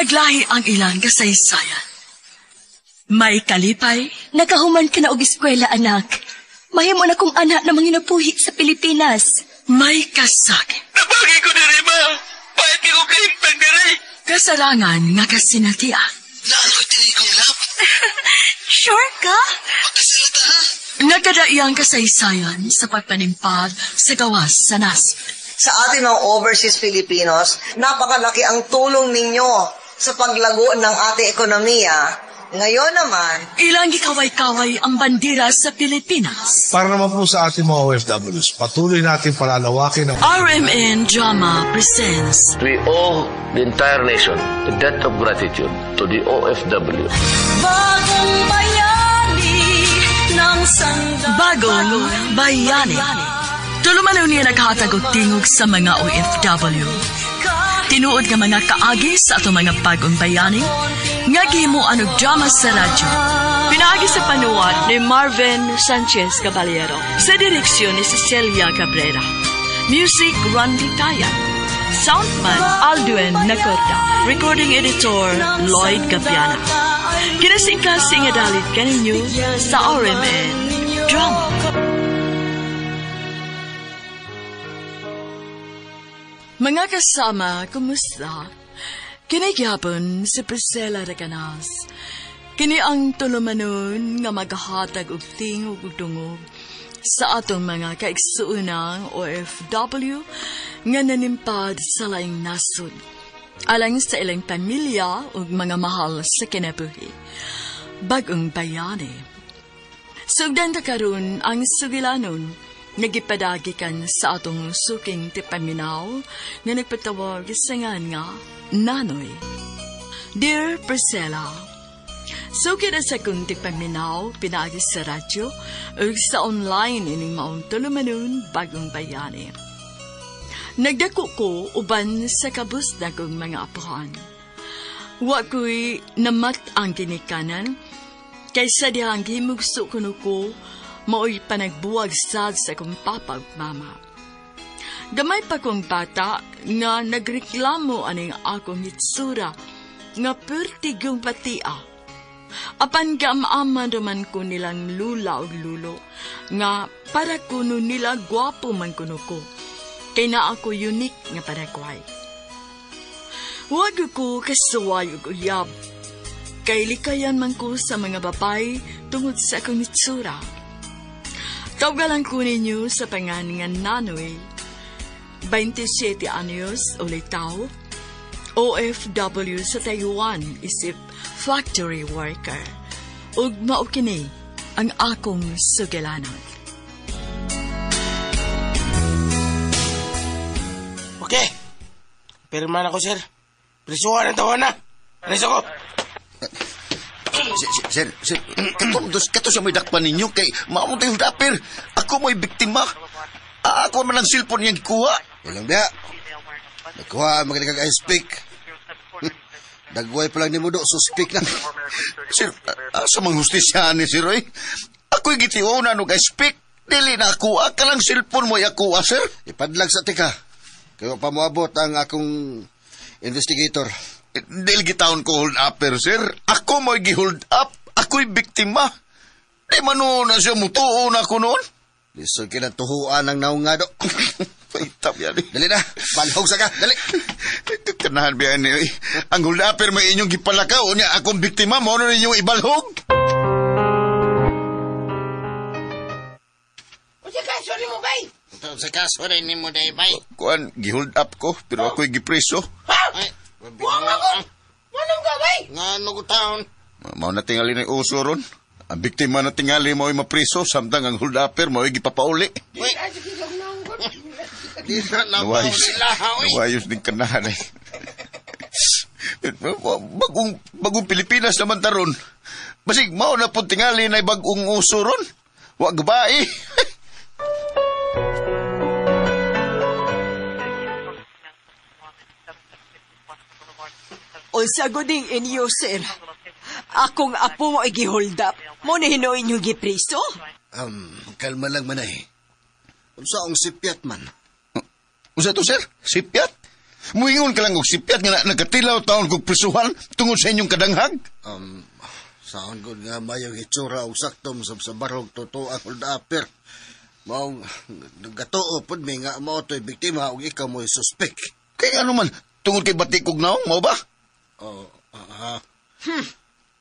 Naglahi ang ilang kasaysayan. May kalipay. Nakahuman ka na og eskwela, anak. Mahimo na kong anak na manginabuhi sa Pilipinas. May kasakit. Nabagi ko diri, ma. Pahit ko kahimtang diri. Kasarangan nga kasinatian. Naaloy diri kong love. Sure ka? Pagkasalita ha. Nagkadaiyang kasaysayan sa pagpanimpag sa gawas sa nasod. Sa ating mga overseas Filipinos, napakalaki ang tulong ninyo sa paglago ng ating ekonomiya. Ngayon naman, Ilang gikaway-kaway ang bandera sa Pilipinas. Para naman po sa ating mga OFWs, patuloy natin palalawakin ang RMN Drama presents We owe the entire nation a debt of gratitude to the OFW. Bagong bayani ng sandata. Bagong Bayani. Tulumanon niya naghatag og tingog sa mga OFW. Tinuod nga mga kaagi sa atong mga bagong bayani nga gihimuan og drama sa radyo. Pinaagi sa panuwat ni Marvin Sanchez Caballero sa direksyon ni Cecilia Cabrera. Music Randy Taya. Soundman Aldwin Nacorda. Recording editor Lloyd Gabiana. Kinasingkasing nga dalit kaninyo sa RMN Drama. Mga kasama, kumusta? Kinigyapon si Priscilla Recanas. Kini ang tulumanon nga maghatag og tingog ug dungog sa atong mga kaigsuonang OFW nga nanimpad sa laing nasod. Alang sa ilang pamilya ug mga mahal sa kinabuhi. Bagong bayani. Sugdan ta karon ang sugilanon nga gipadagikan sa atong suking tipaminaw nga nagpatawag sa ngan nga Nanoy. Dear Priscilla, suki na sa kong tipaminaw pinaagi sa radyo ug sa online ining maong tulumanon bagong bayani. Nagdako ko uban sa kabus na kong mga apuhan. Wa ko'y namat ang ginikanan kaysa dihang gimugso kuno ko mao'y panagbuwag sad sa akong papa ug mama. Gamay pa kong bata nga nagreklamo aning akong hitsura nga pertigyong patia. Apan gaamaman raman ko nilang lula ug lulo nga para kuno nila gwapo man kuno ko. Kay naa ako unique nga panagway. Wag ko kasuway ug uyab. Kay likayan man ko sa mga babae tungod sa akong hitsura. Tawgalan ko ninyo sa pangan nga Nanoy, 27 anyos ulitaw, OFW sa Taiwan isip factory worker. Ug mao kini ang akong sugilanon. Okay. Pirma na ko, sir. Prisuhan ang tawa na. Alis ako. Sir, sir, katong dos, kato siya may dakpan ninyo kay maamong tayong dapir. Ako mo'y biktima. Ako man ang cellphone niyang gikuha. Walang biya. Nakuha, magaling kag ice pick. Dagway pa lang ni Mudo, suspik na. Sir, asa mang hustisya ni Sir Roy? Ako'y gitiunan og ice pick. Dili na ako. Ka lang cellphone mo ako, sir. Ipadlag sa tika. Kaya pa moabot ang akong investigator. Dili gitaon ko hold upper, sir. Ako mo'y gi-hold up. Ako'y biktima. Di man noon na siya mutuo na ako noon. Lisod kinatuhuan ang naungado. Paitap yan eh. Dali na, balhog sa ka, dali. Kanahan biyan eh. Ang hold upper may inyong gipalakaw. Unya, akong biktima mo na ninyong ibalhog. Unsa kaso nimo, bay? Sa kaso rin ni mo day, bay. Kuan, gi-hold up ko, pero ako'y gipreso. Ha? Ay, Wa man ko. Manong ka, bay? Nga ano ko taon? Mao na tingali ng uso ron. Ang biktima na tingali mo'y mapriso, samtang ang hold upper mo'y gipapauli. Uy. Di na Nawayos, napauli laha, uy. nawayos din kanahan eh. Bagong Pilipinas naman taron. Basig, mao na po tingali na bagong uso ron. Wag ba eh. Unsa guding inyo, sir? Akong apo mo i-hold up. Mo ni hinuin niyo gipriso? Kalma lang manay. Unsa ang sipyat man? Unsa to, sir? Sipyat? Muingon ka lang og sipyat nga nagkatilaw taon kog prisuhan tungod sa inyong kadanghag. Saon ko nga mayong hitsura og sakto sa barog totoo ang hold upper. Maong nagatuo pod mi nga mao to'y biktima og ikaw mo'y suspect. Kaya ano man, tungod kay batik kog naong, mao ba? Oh, aha.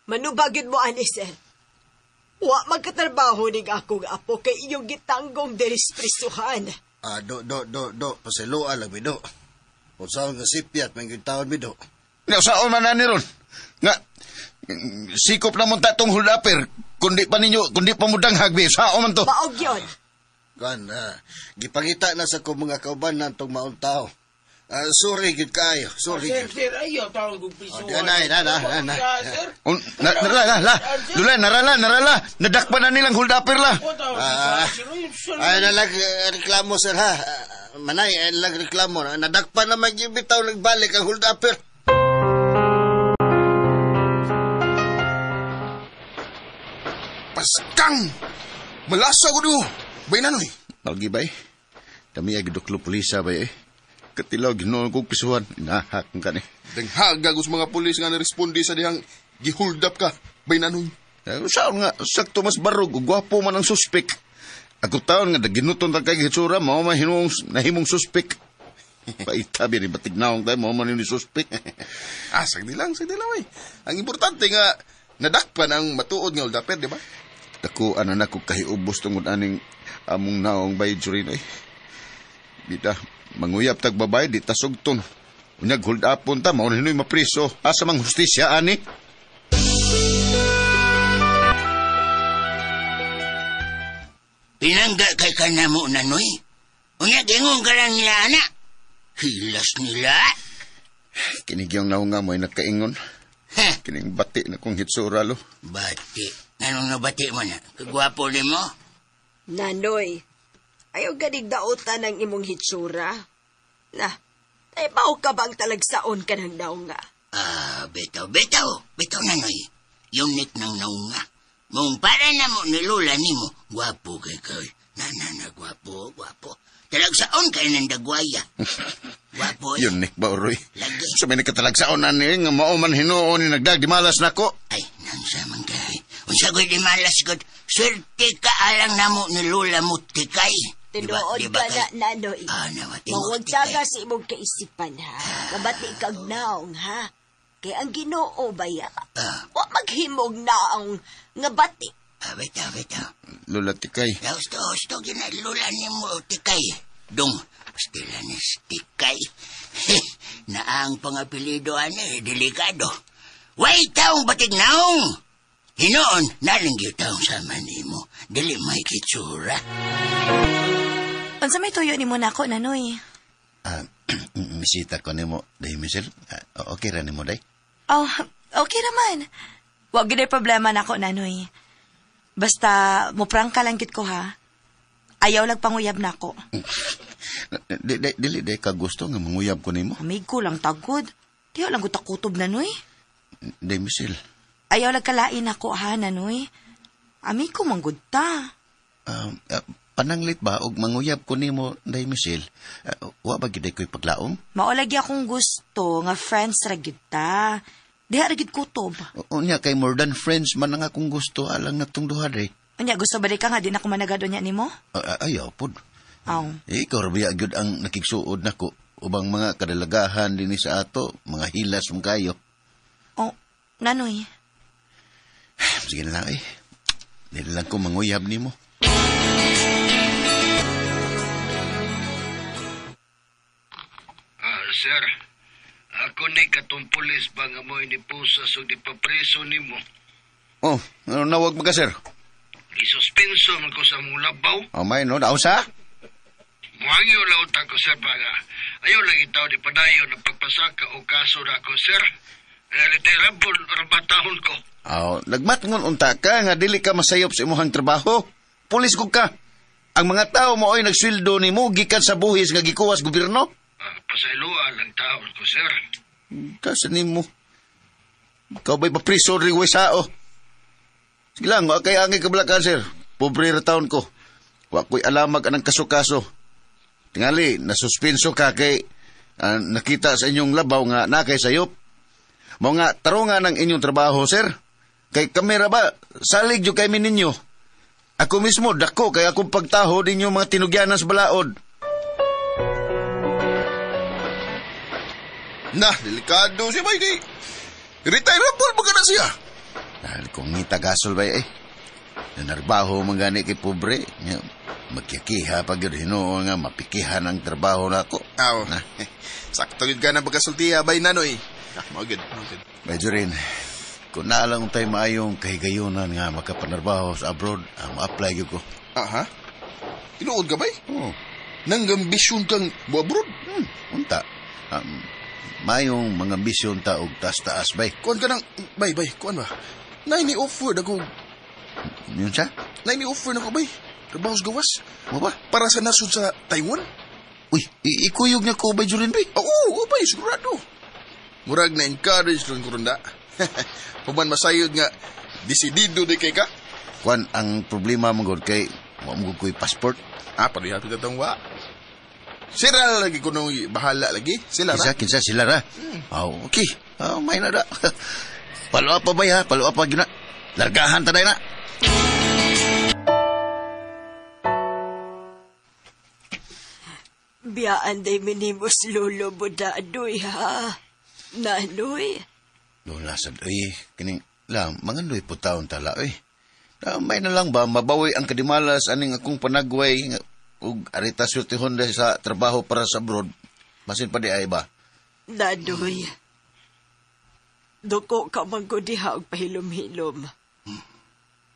Manubagid mo ani, sir. Wa magkatrabaho ning akong apo kay iyong gitanggong diri sa prisuhan. Ah, do, pasiloa lang mi do. Kung saan nga sipyat, may taon mi do. Saon man na ni ron? Nga, sikop na mong tatong hold upper, kundi pa ninyo, kundi pa mo danghag, be. Saon man to? Maog yun. Kan, gipangita na sa kong mga kauban ng tong maong tao. Sorry, gid kaayo. Sorry. Sir, sir, ayaw taon kong prisuhan. Oh, na. Narala, Lula, narala. Nadakpan na nilang hold upper la. Ay, nalag reklamo, sir, ha. Manay, ay nalag reklamo. Nadakpan na magyibitaw, nagbalik ang hold upper. Paskang! Malasa ko do! Bay nanoy! Nalgi, bay. Kami ay giduklo pulisa, bay, eh. Katilaw, ginoon kong pisuhan. Inahak ka ni. Danghaga sa mga pulis nga naresponde sa dihang gihold up ka, bay nanoy. Saan nga, sakto mas barog, gwapo man ang suspek. Ako taon nga, ginuton ta kay hitsura, mao man nahimong suspek. Paitabi ni batignaong tayo, mao man yung suspek. Sagdi lang, eh. Ang importante nga, nadakpan ang matuod nga hold upper, di ba? Takuan na ko kahiubos tungod aning among naong bay, Jurino, eh. Bida, manguyap tag babay, di tasugton. Unyag hold upon ta, mao na hinoy mapriso. Asa mang hustisya, ani? Pinangga kay kanamo na, noy. Unyag ingon ka lang nila, anak. Hilas nila. Kinigyang naong nga mo'y nagkaingon. Heh. Kining bati na kong hitsura, lo. Bati? Anong nabati mo na? Kagwapo ni mo? Nanoy, ayaw ganig dautan ang imong hitsura. Na, ay bao ka bang talagsaon ka ng naunga? Ah, bitaw, nanoy. Unique ng naunga. Mung para na mo ni Lola ni mo, gwapo kay kay. Na, gwapo. Talagsaon kay ng dagwaya. Gwapo. Unique ba, Uroy? Lagi. So may nagkatalagsaon na ni, nga mao man hinuon ni nagdag, di malas na ko. Ay, nang man kay. Unsa ko'y di malas ko. Swerte ka alang namo ni Lola mo, tikay. Tinuod ka na, Nanoy. Ah, Mawag taga sa imong kaisipan, ha? Mabati kag naong, ha? Kaya ang Ginoo baya. Wa maghimog naong nga bati. Bitaw. Lola, tikay. Gusto, gina, Lola ni mo, tikay. Dong, pastila ni tikay. Naang pangapelido, ani, delikado. Way taong batig naong! Hinoon, nalang taong sama ni mo. Dili may kitsura. Unsa may tuyo ni mo nako, Nanoy? Misita ko ni mo, day, Michelle. Okay ra ni mo, day? Oh, okay naman. Wag gid problema nako, Nanoy. Basta, muprangka lang gid ko, ha? Ayaw lag panguyab nako. Dili, day ka gusto nga manguyab ko nimo? Amigo lang tagod. Diyo lang ko takutob, Nanoy. Day, Michelle. Ayaw lag kalain ako, ha, Nanoy? Amigo manggod ta. Pananglit ba og manguyab ko nimo, day, Michelle? Wa ba gid ko'y paglaom? Mao lagi akong gusto nga friends ra gid ta. Diha ra gid kutob. Unya kay more than friends man ang akong gusto alang natong duha day. Unya gusto ba di ka nga di na ko managad unya nimo? Ayaw pod. Aw. Eh, ikaw ra biya gyud ang nakigsuod nako ubang mga kadalagahan dinhi sa ato, mga hilas mong kayo. Oh, Nanoy. Sige na lang eh. Dili lang ko manguyab nimo. Sir, ako ni katong pulis ba nga mo inipusas o dipapreso nimo? Oh, ano nawag mo ka, sir? Gisuspenso man ko sa mong labaw. Oh, may no, daw sa? Muhangyo lautan ko, sir, ba nga. Ayaw lang itaw di padayon na pagpasaka o kaso na ako, sir. Retirable rabatahon ko. Oh, nagmatngon unta ka nga dili ka masayop sa imong trabaho. Pulis ko ka. Ang mga tao mo ay nagsweldo nimo gikan sa buhis nga gikuha sa gobyerno. Pasayloa lang taon ko, sir. Kasi nimo. Ikaw ba'y papriso rin sao? Sige lang, wa kay angay kablakan, sir. Pobre ra taon ko. Wa ko'y alamag anang kaso-kaso. Tingali, nasuspenso ka kay Nakita sa inyong labaw nga nakay sayop. Mao nga tarungan ang inyong trabaho, sir. Kay kamera ba, salig jud kay mi ninyo. Ako mismo, dako kay akong pagtaho ninyo mga tinugyanan sa balaod. Na, delikado siya bay. Kay retireable ba ka na siya? Dahil kung ngita gasol bay eh. Nanarbaho man gani kay pobre. Magkikiha pag yun hinuon nga mapikihan ang trabaho na ako. Aw, sakto yun ka na pagkasultiya bay nanoy. Mao gud, mao gud. Medyo rin, kung naalang tayo maayong kahigayunan nga makapanarbaho sa abroad, ang ma-apply yun ko. Aha? Tinuod ka bay? Oo. Nangambisyon kang mo-abroad? Unta. Mayong mga ambisyon ta og taas-taas bay. Kuan ka nang, bay, kuan ba? Nay ni offer na ko. Yun siya? Nay ni offer na ko bay. Trabaho sa gawas. Mo ba? Para sa nasod sa Taiwan? Uy, ikuyog niya ko bay Jurin bay? Oo, bay, sigurado. Murag na encourage ron ko ron da. Paman masayod nga, desidido di kay ka. Kuan, ang problema mo god kay, wa mo ko'y passport. Ah, pareha kita tong wa. Sila lagi ko nung bahala lagi. Sila ra. Kinsa sila ra. Oh, okay. Oh, may na da. Palua pa ba ya? Palua pa gina. Largahan ta na. Biyaan day minimos lolo budadoy ha. Nanoy. Lola sad oy, kining la mangandoy po taon tala oy. May na lang ba mabawi ang kadimalas aning akong panagway ug arita swerte Honda sa trabaho para sa abroad. Masin pa di ay ba? Nadoy. Duko ka manggod diha og pahilom-hilom.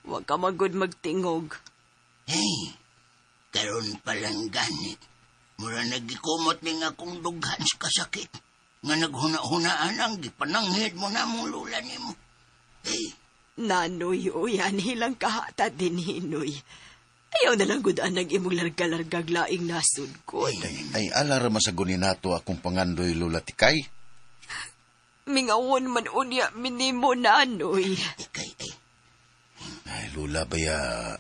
Wa ka manggod magtingog. Hey, karon palang gani. Mura nagikumot ning akong dughan sa kasakit. Nga naghuna-hunaan ang gipananghid mo na mong lula nimo. Hey. Nanoy, uyan, hilang kahata din hinoy. Ayaw na lang gudaan ang imong larga-largag laing nasud ko. Ay, alara masagunin nato akong pangandoy, Lola Tikay. Mingawon man unya minimo, Nanoy. Tikay, ay. Ay, Lola, baya,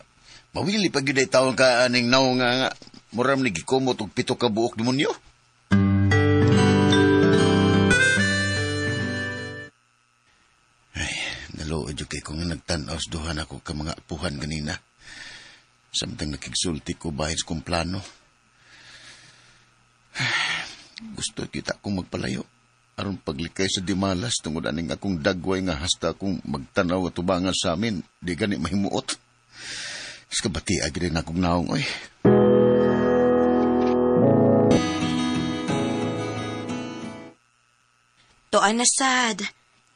mawili pag yun ay taon ka aning naw nga muram ni gikumot og 7 ka buok demonyo. Ay, naluod yun kay kung nagtanaw sa duhan ako ka mga apuhan ganina. Samtang nakigsulti ko bahin sa kong plano. Gusto kita akong magpalayo. Aron paglikay sa dimalas tungod aning akong dagway nga hasta akong magtanaw at tubangan sa amin. Di gani mahimuot. Iskabati agi rin akong naong, oy. Tuan na sad.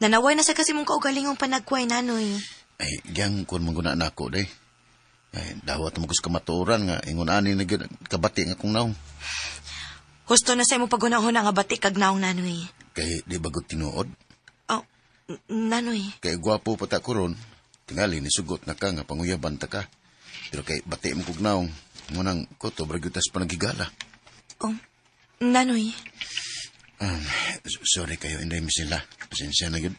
Nanaway na sa kasi mong kaugalingong panagkway, nanoy. Ay, giyang kun mangguna na ako, day. Ay, dawat mo gusto kamatuoran nga, ingon ani na gyud kabati nga akong naong. Husto na sa imong paghuna-huna nga bati kag naong, nanoy. Kay di bagot tinuod? Oh, nanoy. Kay gwapo pa ta ko ron, tingali ni sugot na ka nga panguyaban ta ka. Pero kay bati mo kog naong, ngunang koto bragyutas pa nagigala. Oh, nanoy. Sorry kayo, inday mi sila. Pasensya na gyud.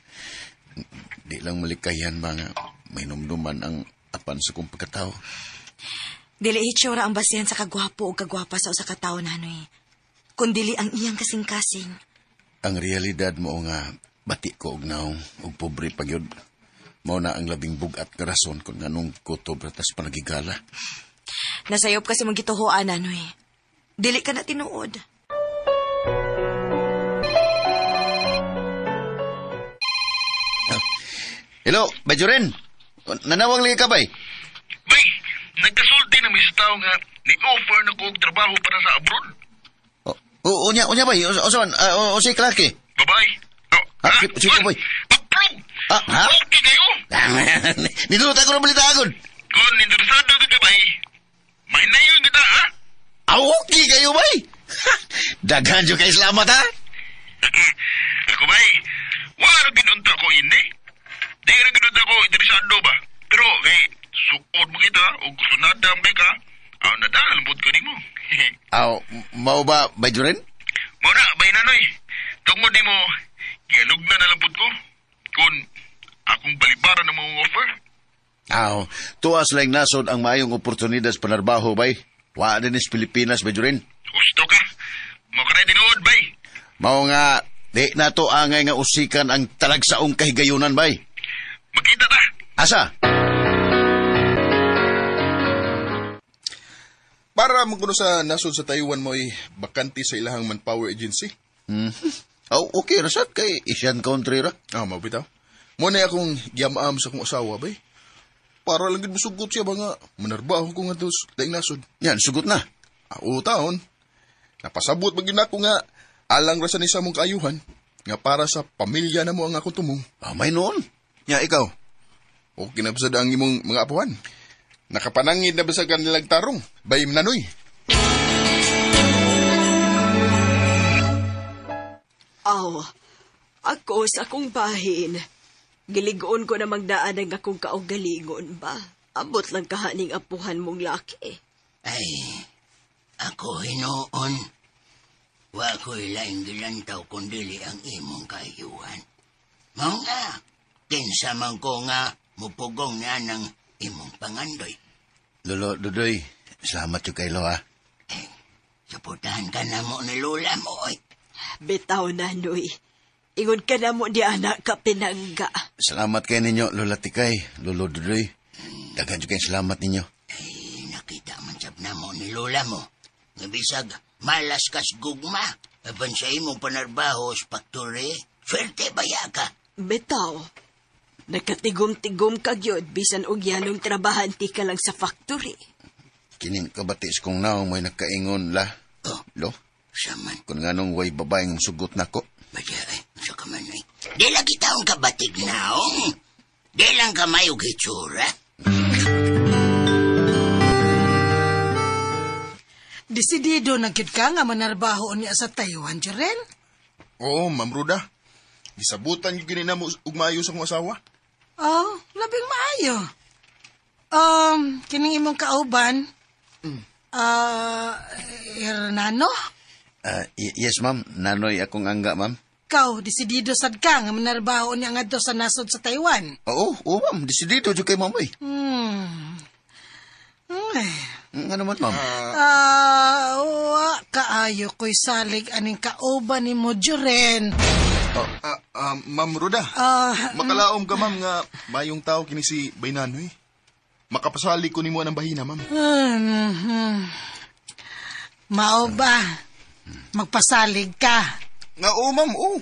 Di lang malikayan ba nga may numduman ang apan sa kong pagkatao. Dili hitsura ang basihan sa kagwapo o kagwapa sa usa ka tawo, nanoy. Kundili ang iyang kasing-kasing. Ang realidad mo nga bati ko og naong og pobre pa gyud. Mao na ang labing bug-at nga rason kung nganong kutob ratas panagigala. Nasayop kasi mong gituhoan, nanoy. Dili ka na tinuod. Hello, Bajurin. Nanawang lagi ka, bay? Bay, nagkasulti na may tao nga ni-offer na ko og trabaho para sa abroad. Unya, unya, bay. O saan? O si Clarke? Babay. Oh, ha? Si bay. Approve! Ah, ha? Okay kayo? Nidulot ako ng balita agad. Kung interesado ka, bay, may nayon kita, ha? Ah, okay kayo, bay. Daghan dyan kayo salamat, ha? Ako, bay, wala ginunta ko ini. Di na ginunta ko interesado ba? Pero, kay, suod mo kita, o sunadam ba ka, aw, nadalambot ko ni mo. Aw, mau ba, bay Juren? Mau na, bay nanoy. Tungod ni mo, gialog na nalambot ko. Kung akong balibaran ng mga offer. Aw, tuwas lang nasod ang maayong oportunidad sa panarbaho, bay. Wa din is Pilipinas, bay Juren. Gusto ka. Makaray tinuod, bay. Mao nga, di na to angay nga usikan ang talagsaong kahigayunan, bay. Makita ta. Asa? Para man kuno sa nasod sa Taiwan mo ay bakante sa ilahang manpower agency. Oh, okay ra sad kay Asian country ra. Ah, mabitaw. Mo na akong giyamaam sa akong asawa bay. Para lang gid musugot siya ba nga manarbaho ko nga dos laing nasod. Yan, sugot na. Ah, oo taon. Napasabot man gyud nako nga alang ra sa ni sa mong kaayuhan nga para sa pamilya na mo ang akong tumong. Ah, may noon. Ya ikaw. Okay na ba sad ang imong mga apuhan? Nakapanangid na ba sa kanilang tarong? Bay nanoy. Aw, ako sa akong bahin. Giligoon ko na magdaan ang akong kaugalingon ba? Abot lang kahaning apuhan mong laki. Ay, ako hinuon. Wa ko'y laing gilantaw kundili ang imong kaayuhan. Mao nga, kinsa man ko nga mupugong niya ng imong pangandoy. Lolo, Dudoy, salamat yung kay Lo, ha. Suportahan ka na mo ni Lola mo, oy. Bitaw na, Noy. Ingon ka na mo di anak ka pinangga. Salamat kay ninyo, Lola Tikay, Lolo Dudoy. Daghan jud kayong salamat ninyo. Ay, nakita man sab na mo ni Lola mo. Nga bisag malas kas gugma. Apan sa imong panarbaho sa factory, swerte baya ka. Bitaw. Nakatigom-tigom ka gyud bisan og yanong trabahante ka lang sa factory. Kining kabatis kong naong may nakaingon la. Oh. Lo, Saman, kung nganong way babaeng sugot nako. Badya ay, sa ka man ay. Di lang kita ang kabatig naong. Di lang ka may og hitsura. Desidido na gyud ka nga manarbaho niya sa Taiwan, Jurel? Oo, Ma'am Ruda. Gisabutan yung gini na mo ug maayo sa akong asawa. Oh, labing maayo. Kining imong kauban, Hernano? Yes, ma'am. Nanoy akong angga, ma'am. Ikaw, desidido sad ka nga manarbaho niya ngadto sa nasod sa Taiwan. Oo, oo, ma'am. Desidido jud kay ma'am, eh. Ay. Ano man, ma'am? Wa kaayo ko'y salig aning kauban ni mo, Juren. Ma'am Ruda, makalaom ka, ma'am, nga mayong tao kini si Baynanoy. Makapasali ko nimo ang bahina, ma'am. Mao ba? Magpasalig ka. Nga, oo, ma'am, oo.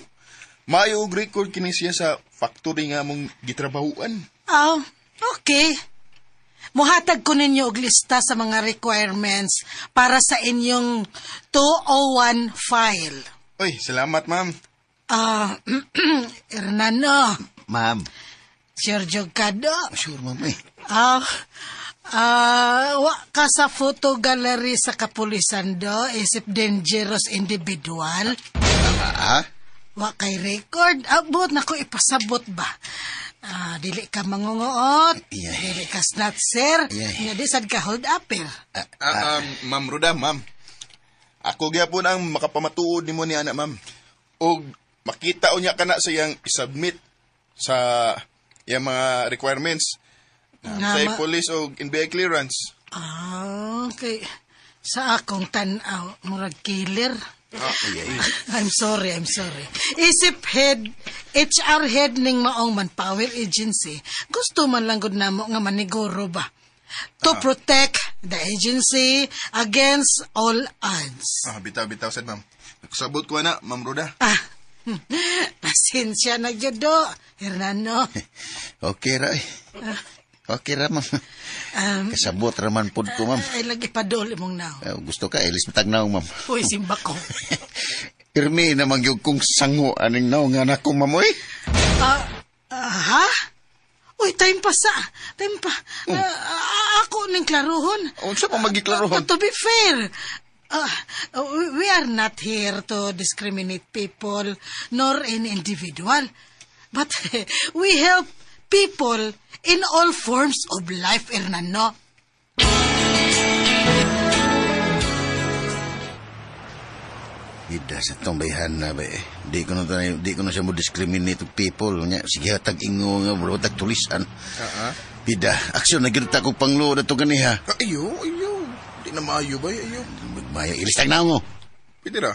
Mayo og record kini siya sa factory nga mong gitrabahuan. Oh, okay. Muhatag ko ninyo og lista sa mga requirements para sa inyong 201 file. Uy, salamat, ma'am. Hernano, Ma'am. sure jud ka do? Sure, ma'am, eh. Wa ka sa photo gallery sa kapulisan do, isip dangerous individual. Ah? Wa kay record. Abot na ko ipasabot ba? Dili ka mangunguot. Yeah. Dili ka snatcher. Yeah. Nga di sad ka hold upper. Ma'am Ruda, ma'am. Ako gyapon ang makapamatuod nimo ni ana, ma'am. Og makita unya kana sa iyang isubmit sa iyang mga requirements. Nga Sa police og NBI clearance. Okay. Sa akong tan-aw, murag killer. I'm sorry. Isip head, HR head ning maong manpower agency. Gusto man lang gud namo nga maniguro ba? To protect the agency against all odds. Bitaw, sad, ma'am. Nagsabot ko na, Ma'am Ruda. Pasensya na gyud do, Hernano. Okay ra, eh. Okay ra, ma'am. Kasabot ra man pud ko, ma'am. Ay, lagi pa dol imong naw. Gusto ka, ilis matagnaw, ma'am. Uy, simba ko. Pirmi naman gyud kong sango aning naw nga nako, ma'am, oy. Ha? Uy, time pa sa. Time pa. Ako ning klaruhon. Unsa pa magiklaruhon? To be fair, we are not here to discriminate people nor any individual. But we help people in all forms of life, Hernando. Ida sa itong bayhan na ba eh. Di ko na siya mo discriminate og people. Nya, sige, tag ingo nga, bro, tag tulisan. Ida, aksyon, nagirita kong panglo na ito ganiha. Ayo, ayo. Di na maayo ba, ayo. Mayo, ilis tag na mo. Pwede ra.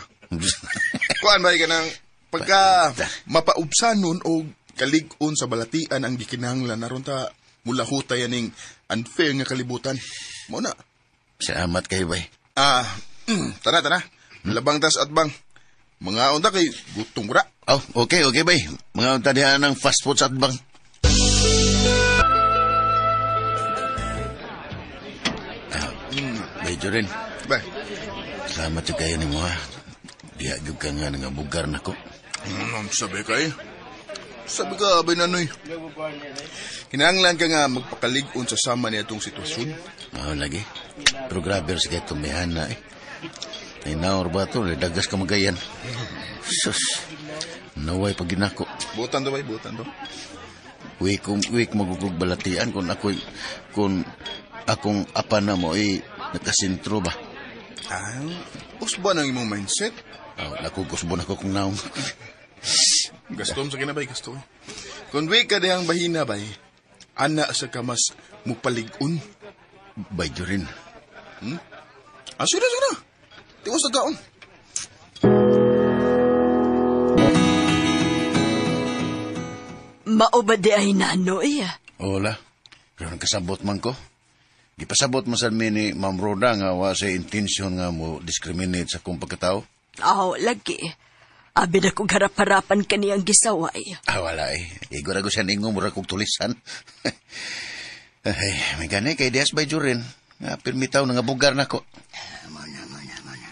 Kuan bay ka ng pagka mapaubsanon o kalig-on sa balatian ang gikinahanglan aron ta mulahutay aning unfair nga kalibutan. Mao na. Salamat kayo, bay. Ah, tara, tara. Labang tas at bang. Mga unta kay gutom ra. Oh, okay, okay, bay. Mga unta diha ng fast food sa atbang. Ah, bay, Jorin. Bay. Salamat sa kayo ni mo, ha. Diha gyud ka nga nangabugar na ko. Sabi ka eh. Sabi ka, abay nanoy. Kinahanglan ka nga magpakalig-on sa sama niya itong sitwasyon. Oo, lagi. Pero grabe rin sa kayo tumihana eh. Ay naor ba ito? Dagas ka magayan. Sus. Naway pag ginako. Butan to, bay. Butan to. Wik, wik magugug balatian kung ako'y, kung akong apa na mo eh, nakasintro ba? Ah, usba ng imong mindset? Oh, nakugusbo na ko kung naong. Gastom sa kinabay, gastom. Kung wik ka dihang bahina, bay, ana sa ka mas mupalig-on. Bay, Jorin. Ah, sige na, sige na. Tiwas na taon. Mao ba di ay nanoy? Hola. Pero nagkasabot man ko. Gipasabot man sa mi ni Ma'am Roda nga wa sa intensyon nga mo discriminate sa akong pagkatao. Aw, lagi. Abi na kong harap-harapan kaniyang gisaway. Ah, wala eh. Igo ra ko siya ningo, mura kong tulisan. Ay, may gani kay Dias by Jurin. Nga, pirmitaw, nangabugar na ko. Muna, muna, muna.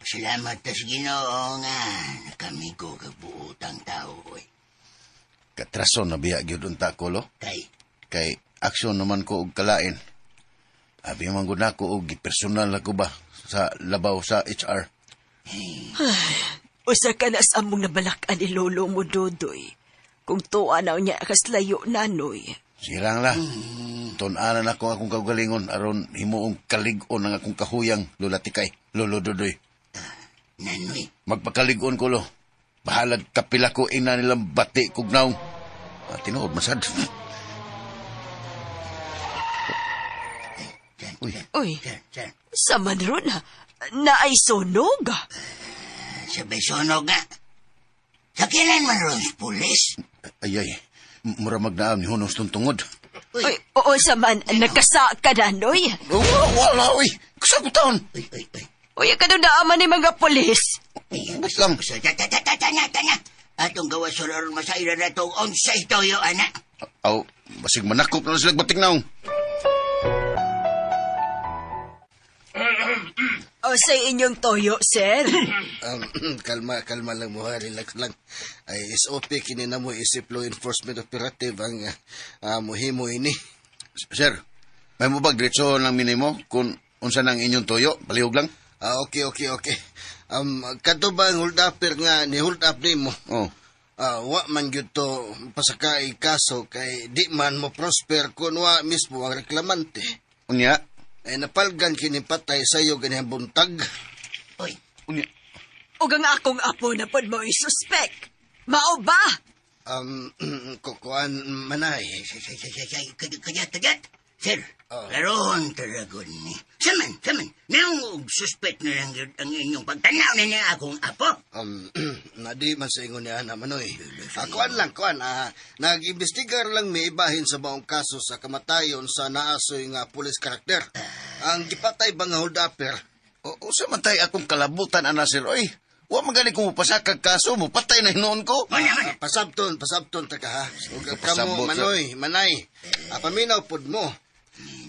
Salamat tas Ginoo nga nakamigo kag buotang tao oy. Katrason na biya gyud unta ko, lo. Kay Kay aksyon naman ko og kalain. Abi man gud nako og gipersonal ako ba sa labaw sa HR. Ay, usa ka na sa among nabalak-an ni lolo mo, Dudoy. Kung tuwa na niya kaslayo nanoy. Sige lang la. Tun-anan ako akong kaugalingon aron himuong kalig-on ang akong kahuyang, Lola Tikay, Lolo Dudoy. Nanoy. Magpakalig-on ko, lo. Bahalag kapila ko ina nilang bati kog naong. Ah, tinuod masad. Uy. Uy, sa man ron na, naay sunog. Sabay sunog nga. Sa kailan man ron pulis? Ay, ay. Mura magnaam ni Hunos tong tungod. Uy, oo, sa man, nagkasa ka na, noy. Oh, wala, uy. Kasagutan. Uy, uy, uy. Uy, kadong naaman ni mga pulis. Wait lang. Tanya, tanya, tanya. Atong gawa sulor masaira na itong onsay toyo, anak. Aw, basig manakop na sila batik naong. O sa inyong toyo, sir. Kalma, kalma lang mo ha, relax lang. Ay, SOP kini na mo isip law enforcement operative ang muhimo ini. Sir, may mo bag diretso lang minimo kung unsa nang inyong toyo, palihog lang? Ah, okay, okay, okay. Kadto ba ang hold upper nga ni hold up nimo? Oh. Wa man gyud to pasakay kaso kay di man mo prosper kun wa mismo ang reklamante. Unya? Ay napalgan kini patay sayo ganihang buntag. Uy. Unya. Ug ang akong apo na pod mo isuspek. Mao ba? Kukuan manay. Kajat, kajat. Sir, laroon talagon ni. Saman, saman. Naong og suspect na lang yun ang inyong pagtanaw na niya akong apo. Nadi man sa ingon niya na manoy. Kuan lang, kuan. Nag-imbestigar lang may ibahin sa baong kaso sa kamatayon sa naasoy nga pulis karakter. Ang gipatay ba nga hold-upper? Usa man tay akong kalabutan, ana sir. Oy, wa man gani kung mupasakag kaso, mupatay na hinuon ko. Pasabton, pasabton ta ka ha. Ug Pasabot, kamo manoy, manay. Paminaw pod mo.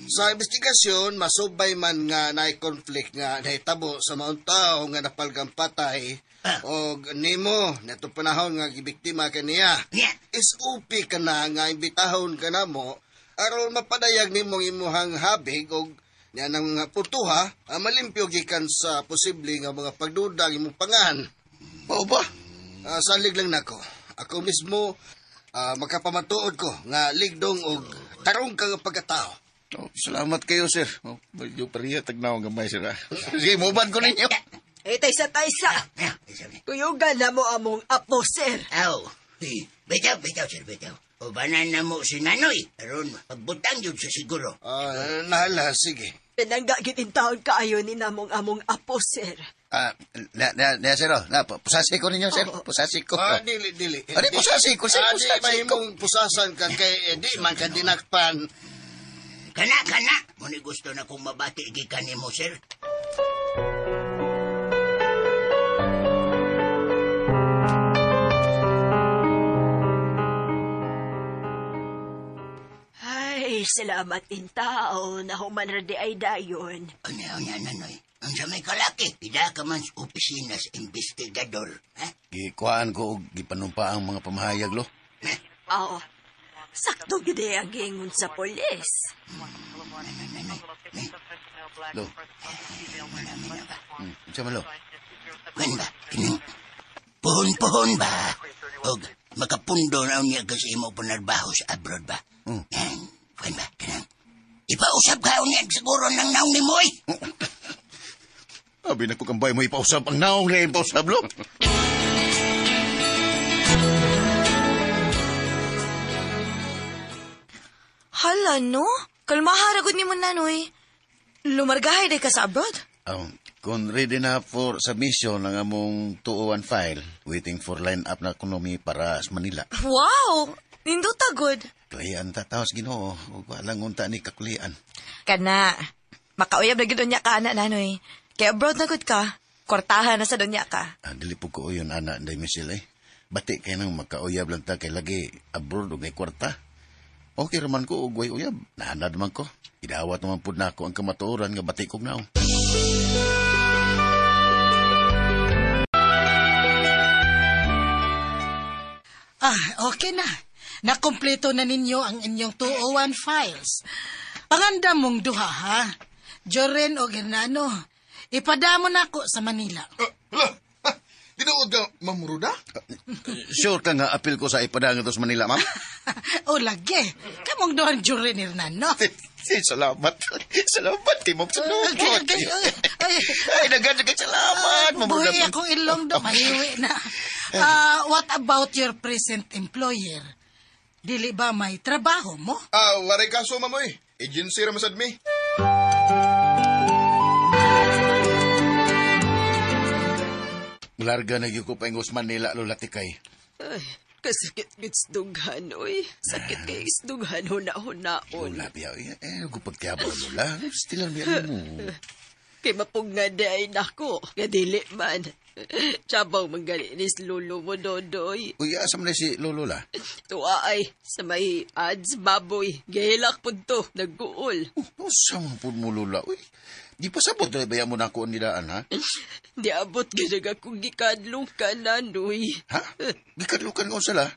Sa investigasyon, masubay man nga naay conflict nga nahitabo sa maong tao nga napalgang patay og nimo netong panahon nga gibiktima kaniya. SOP ka na nga imbitahon ka na mo aron mapadayag nimo ang imuhang habig og niya nang puntuha malimpyo gikan sa posible nga mga pagduda ang imong pangan. Mao ba? Salig lang nako. Ako mismo makapamatuod ko nga ligdong og tarong ka nga pagkatao. Oh, salamat kayo, sir. Oh, medyo pariya tagnaw ang gamay, sir. Sige, muban ko ninyo. Eh, taysa, taysa. Kuyugan na mo among apo, sir. Aw, bitaw, bitaw, sir, bitaw. Ubanan na mo si Nanoy. Aron, pagbutang yun sa siguro. Nahala, sige. Pinangga gitintaon kaayo ni namong among apo, sir. Na, sir, oh. Na, pusasi ko ninyo, sir. Pusasi ko. Dili, dili. Ano, pusasi ko, sir, Di, pusasi ko. mahimong pusasan ka kay di man ka dinakpan. Kana. Muna gusto na kong mabati gikan nimo, sir. Ay, salamat in tao. Nahuman ra di ay dayon. Ano, nanoy. Ang sa may kalaki, pida ka man sa opisina sa investigador. Ha? Gikuhaan ko og gipanumpa ang mga pamahayag, lo. Oo. Sakto gid ang giingon sa polis. Lo. Unsa man, lo? Kan ba? Kining puhon-puhon ba? Og makapundo na niya kasi imo panarbaho sa abroad ba? Kan ba? Kanang ipausap ka niya siguro ng naong ni Moy. Abi na ko kambay mo ipausap ang naong na ipausap, lo. Hala, no? Kalmahara gud nimo nanoy. Lumargahay day ka sa abroad. Kung ready na for submission ang among 201 file, waiting for line-up na ekonomi para sa Manila. Wow! Nindota gud. Kulian ta taos Ginoo, ug walang unta ni kakulian. Kana, makauyab na gid unya ka ana nanoy. Kay abroad na gud ka. Kwartahan na sa dunya ka. Dili po ko uyon ana nday Michelle eh. Bati kay nang makauyab lang ta kay lagi abroad og may kwarta. Okay raman ko og way uyab. Nahanad man ko. Idawat naman pud nako ang kamatuoran nga bati kog naong. Okay na. Nakumpleto na ninyo ang inyong 201 files. Panganda mong duha, ha? Joren o Hernano, ipadamo na ako sa Manila. Tinuod ka, Ma'am Ruda? Sure ka nga apil ko sa ipadang ito sa Manila, ma'am? O lagi. Kamong duhan Joren Hernano. Salamat. Salamat kay Ma'am. Salamat. Okay. Ay, dagan kay salamat, Ma'am Ruda. Buhi akong ilong do, mahiwi na. What about your present employer? Dili ba may trabaho mo? Waray kaso, ma'am, oy. Agency ra masad mi. Larga na gyud ko pa ingos Manila, Lola Tikay. Ay, kasakit gitsdughan, oy. Sakit kay isdughan, huna-hunaon. Lola, biya. Eh, gupagtiyabaw, Lola. Still lang biya mo. Kay mapugna di ay nako. Gadili man. Tsabaw manggali ni lolo mo, Dodoy. Uy, asa man na si Lolo, la? Tuwa ay, sa may ads baboy. Gahilak po to, nagguol. Oh, sa mga po mo, Lola. Uy, di pa sabot na baya mo na ako ang nilaan, ha? Di abot ganag akong gikadlong ka, nanoy. Ha? Gikadlong ka sala?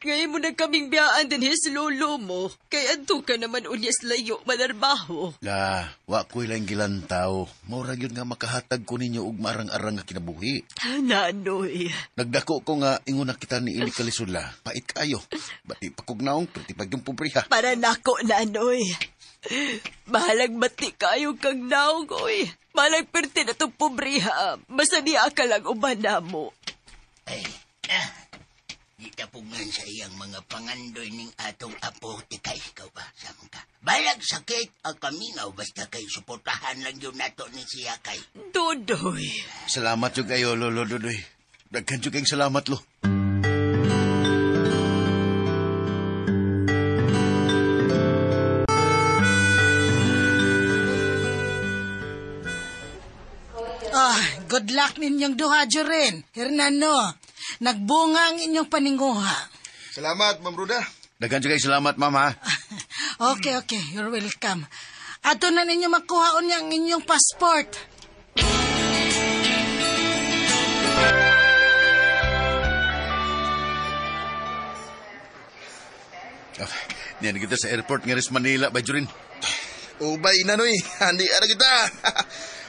Ngayon mo na kaming biyaan din his lolo mo. Kaya anto ka naman unyas layo manarbaho. La, wa ko'y lang gilantaw. Maura yun nga makahatag ko ninyo og marang-arang nga kinabuhi. Nanoy. Nagdako ko nga ingon na kita ni Ili Kalisula. Pait kayo. Bati pagkugnaong, priti pag yung pobriha. Para nako, nanoy. Bahalag bati kayo kang naong, oy. Bahalag perti na itong pobriha. Basta niya ka lang uban na mo. Ay, di tapugan sa iyang mga pangandoy ning atong apo, tikay, ikaw ba? Samang ka. Balag sakit ang kamingaw, basta kay suportahan lang yun nato ni siya kay. Dudoy. Salamat yung kayo, Lolo Dudoy. Daghan yung kayong salamat, Lo. Good luck ninyong duha, Joren. Hernano, nagbunga ang inyong paninguha. Salamat, Ma'am Ruda. Daghan kay salamat, Ma'am, ha? Okay. You're welcome. Ato na ninyo makuha unya ang inyong passport. Niyan kita sa airport nga ris Manila, ba, Joren? Ubay na, noy. Hindi ara kita.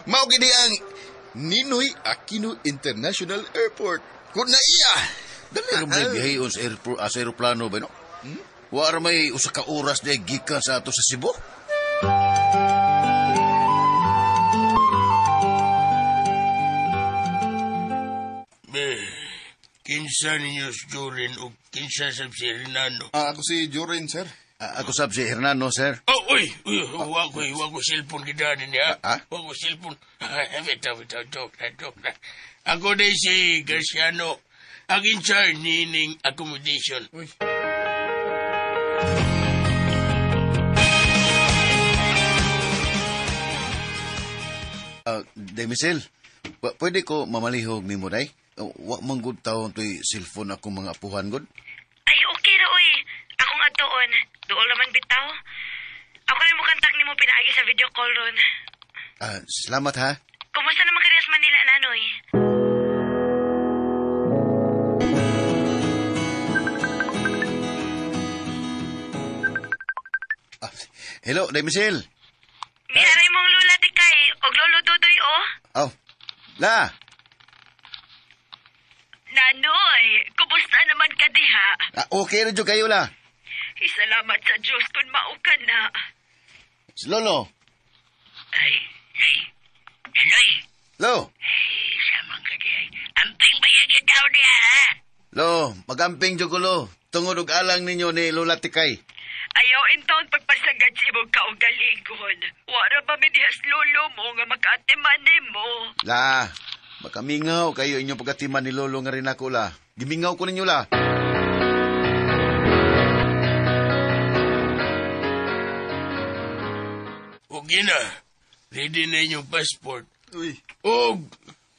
Mao gini ang Ninoy Aquino International Airport. Kung na iya. Dali rin may biyahe sa airport, sa aeroplano ba, no? Wara may usa ka oras na gikan sa ato sa Cebu. Kinsa ninyo si Joren o kinsa sa si Hernando? Ako si Joren, sir. Ako sab si Hernando, sir. Oh, uy, uy, wa ko cellphone kita niya. Ah? Wa ko cellphone. Bitaw, bitaw, joke na, joke na. Ako din si Garciano, ang in charge nining accommodation. Uy. Demisel, pwede ko mamalihog ni mo, day? Wa man gud taon to'y cellphone akong mga apuhan, gud. Ay, okay ra, uy. Akong adtoon. Duol naman bitaw. Ako rin mo kontak nimo pinaagi sa video call ron. Salamat, ha? Kumusta naman ka sa Manila, Nanoy? Hello, Demisel. Niaray mong lula, Tikay. Og lolo Dudoy, oh. Oh, la. Nanoy, kumusta naman ka diha? Okay rin kayo, la. Salamat sa Diyos kung mao ka na. Si Lolo. Ay, ay, Nanoy. Lo. Ay, samang ka diha. Amping ba yung tao diha, ha? Lo, magamping dyan ko, lo. Tungod og alang ninyo ni Lola Tikay. Ayaw intaon pagpasagad sa imong kaugalingon. Wara ba mi dihas lolo mo nga makaatiman nimo? La, makamingaw kayo inyong pagkatiman ni Lolo nga rin ako, la. Gimingaw ko ninyo, la. Okay na. Ready na inyong passport. Uy. Og,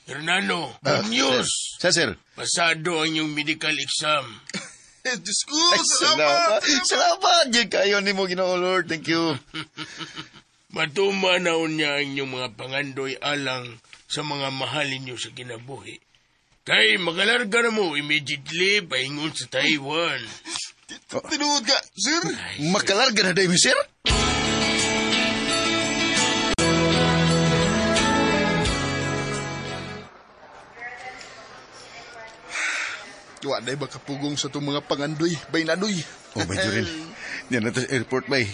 Hernando, good news. Sir, sir. Pasado ang inyong medical exam. Diyos ko, Ay, salamat. Salamat. Diyan kayo ni mo, Ginoo Lord. Thank you. Matuma na niya ang inyong mga pangandoy alang sa mga mahal ninyo sa kinabuhi. Kay makalarga na mo immediately pahingon sa Taiwan. Tinuod ka, sir. Makalarga na dahil, sir? Wa na ba kapugong sa itong mga pangandoy, bay nanoy. Oh, may Jurin. Yan na sa airport, bay.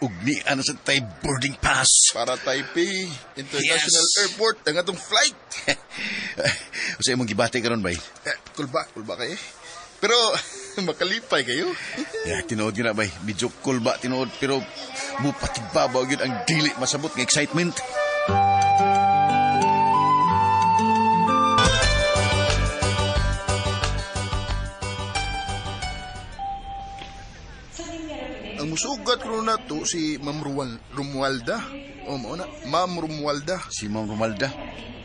Ugni, ano sa tay boarding pass. Para Taipei International Yes. Airport, ang atong flight. Sa imong gibati karon bay. Eh, kulba kayo. Pero makalipay kayo. Yeah, tinuod yun na, bay. Medyo kulba tinuod, pero mupatibabaw yun ang dili masabot ng excitement. Ang musugat ko na to si Ma'am Romualda. O, mao na. Ma'am Romualda. Si Ma'am Romualda.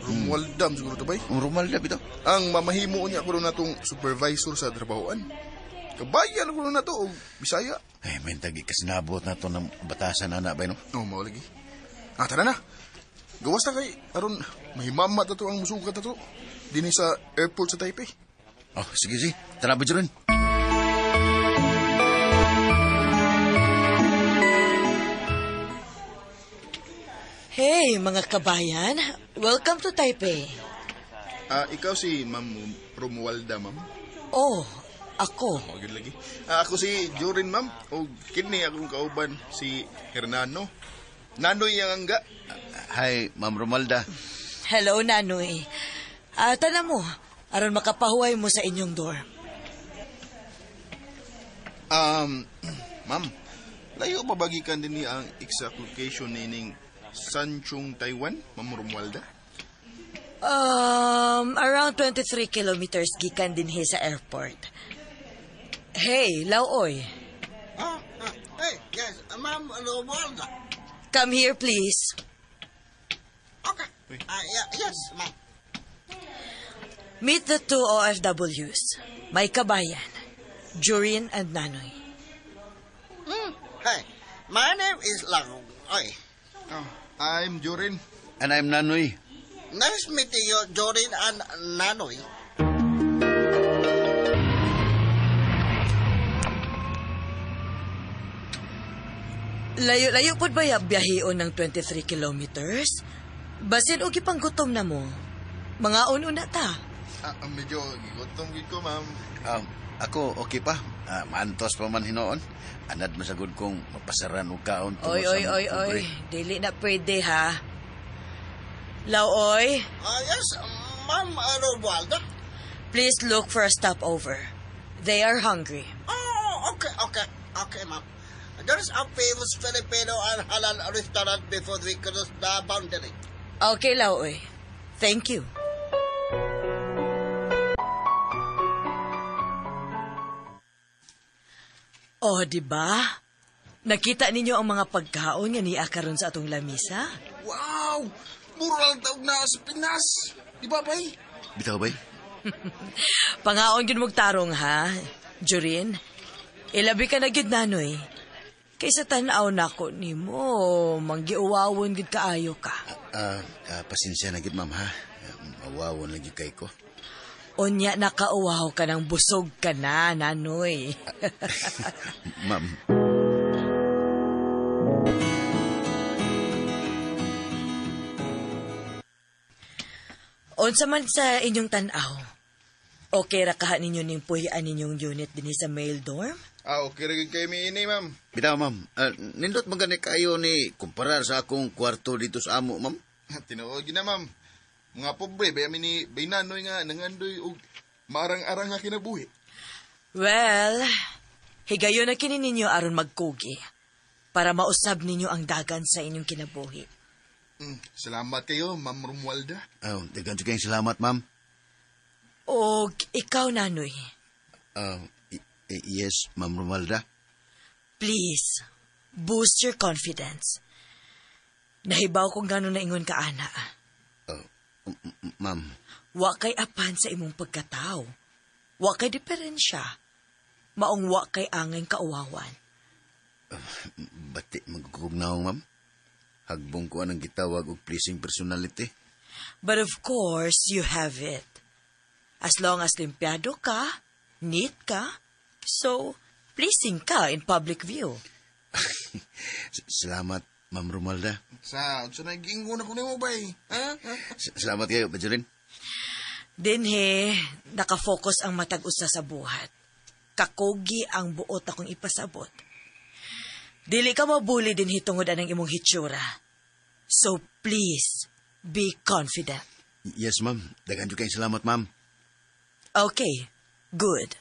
Romualda, siguro to bay. Romualda, bitaw. Ang mamahimo niya ko na tong supervisor sa trabahoan. Kabayan ko na to, og Bisaya. Ay, may tagi kasinabot na to ng batasan, ana, bay, no? O, mao lagi. Ah, tara na. Gawas na kay, aron mahimama na to ang musugat na to. Dini sa airport sa Taipei. Oh, sige, sige. Tara ba, Jurin? Hey, mga kabayan. Welcome to Taipei. Ikaw si Ma'am Romualda, ma'am? Oh, ako. Oh, good lagi. Ako si Jorin, ma'am. O kini akong kauban si Hernando. Nanoy ang angga. Hi, Ma'am Romualda. Hello, Nanoy. Tana mo, aron makapahuway mo sa inyong door. Ma'am, layo pa bagikan din ni ang exact location nining Sanchong, Taiwan, Ma'am Romualda? Around 23 kilometers gikan dinhi sa airport. Hey, Lauoy. Hey, yes, Ma'am Romualda. Come here, please. Okay. Yes, ma'am. Meet the two OFWs. May kabayan, Jurin and Nanoy. Hi, my name is Lauoy. Oh, I'm Jurin. And I'm Nanoy. Nice meeting you, Jorin and Nanoy. Layo-layo pod ba ya biyaheon ng 23 kilometers? Basin og ipanggutom na mo. Mga una ta. Medyo gigutom gid ko, ma'am. Ako, okay pa. Maantos pa man hinoon. Anad masagod kong mapasaran og kaon. Oy, oy, oy, oy. Dili na pwede, ha? Lauoy? Yes, Ma'am Romualda. Please look for a stopover. They are hungry. Oh, okay, okay. Okay, ma'am. There's a famous Filipino and halal restaurant before we cross the boundary. Okay, Lau, oy. Thank you. Oh, di ba? Nakita ninyo ang mga pagkaon nga niya karon sa atong lamisa? Wow! Mura lang taog na sa Pinas. Di ba, bay? Bitaw, bay? Pangaon gyud mog tarong ha, Jurin. Ilabi ka na gyud nanoy. Kaysa tan-aw nako nimo, manggiuwawon gyud kaayo ka. Pasensya na gyud, ma'am, ha? Mawawon lang gyud kay ko. Unya nakauwaw ka ng busog ka na, nanoy. Ma'am. Unsa man sa inyong tan-aw, okay ra kaha ninyo ning puhian ninyong unit dinhi sa male dorm? Ah, okay ra gyud kay mi ini, ma'am. Bitaw, ma'am. Nindot man gani kayo ni kumparar sa akong kwarto dito sa amo, ma'am. Tinuod gyud na, ma'am. Mga pobre, bay mi ni bay nanoy nga nangandoy og maarang-arang nga kinabuhi. Well, higayon na kini ninyo aron magkugi para mausab ninyo ang dagan sa inyong kinabuhi. Salamat kayo, Ma'am Romualda. Oh, daghan jud kayong salamat, ma'am. Og ikaw, Nanoy. Yes, Ma'am Romualda. Please, boost your confidence. Nahibaw kung gano'n naingon ka, ana. Ma'am. Wa kay apan sa imong pagkatao. Wa kay diferensya. Maong wa kay angay kauwawan. Bati magkugnaw, ma'am. Hagbong ko anang gitawag og pleasing personality. But of course, you have it. As long as limpiado ka, neat ka, so pleasing ka in public view. Salamat, Ma'am Romualda. Sa naginggo na ko nimo bay. Ha? Salamat kayo, Bajurin. Dinhe, nakafocus ang matag usa sa buhat. Kakugi ang buot akong ipasabot. Dili ka mabuli dinhi tungod anang imong hitsura. So please, be confident. Yes, ma'am. Daghan jud kayong salamat, ma'am. Okay, good.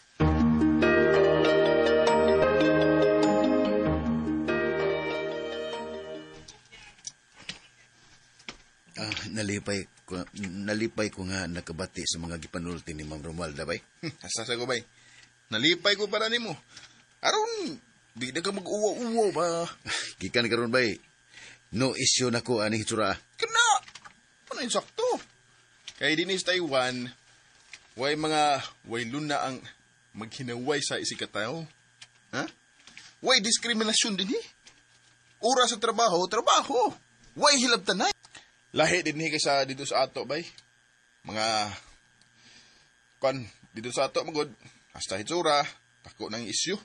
Nalipay ko nga nakabati sa mga gipanulti ni Ma'am Romualda, bay. Asa sa ko, bay. Nalipay ko para nimo. Aron, di na ka mag-uwa-uwa ba? Gikan karon, bay. No issue na ko ani hitsura. Kana! Paano yung sakto? Kay din sa Taiwan, way mga way luna ang maghinaway sa isikataw. Ha? Way diskriminasyon din eh. Oras sa trabaho, trabaho. Way hilabtanay. Lahi din ni kaysa dito sa ato, bay. Mga kon dito sa ato magod hasta hitsura, tako ng isyu.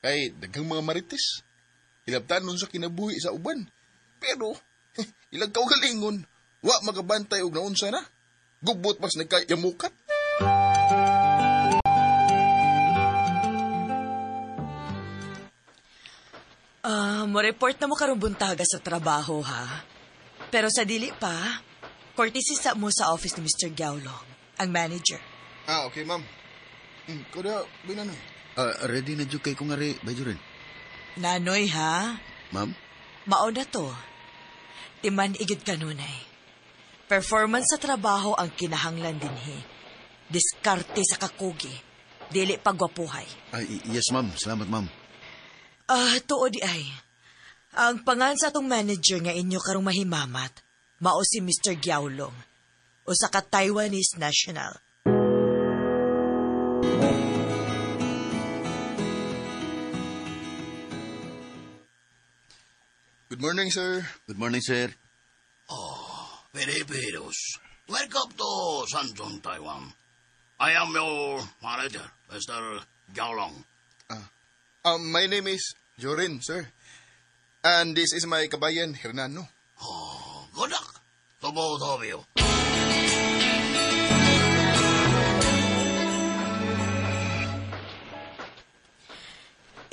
Kay daghang mga marites. Hilabtan nun sa kinabuhi sa uban. Pero ilang kaugalingon, wa magabantay og naunsa na. Gubot mas nagkayamukat. Mo-report na mo karong buntaga sa trabaho, ha? Pero sa dili pa, courtesy sa mo sa office ni Mr. Gaulong, ang manager. Ah, okay, ma'am. Kuda, binanoy. Ready na dyan kay kung ari, Bajurin. Nanoy, ha? Ma'am? Mao na to. Timan igid kanunay. Performance sa trabaho ang kinahanglan dinhi. Diskarte sa kakugi. Dili pagwapuhay. Yes, ma'am. Salamat, ma'am. Tuod di ay. Ang pangan sa atong manager nga inyo karong mahimamat, mao si Mr. Giaolong, usa ka Taiwanese national. Good morning, sir. Good morning, sir. Oh, Filipinos. Welcome to Sanzong, Taiwan. I am your manager, Mr. Giaolong. My name is Jorin, sir. And this is my kabayan, Hernano. Oh, good luck to both of you.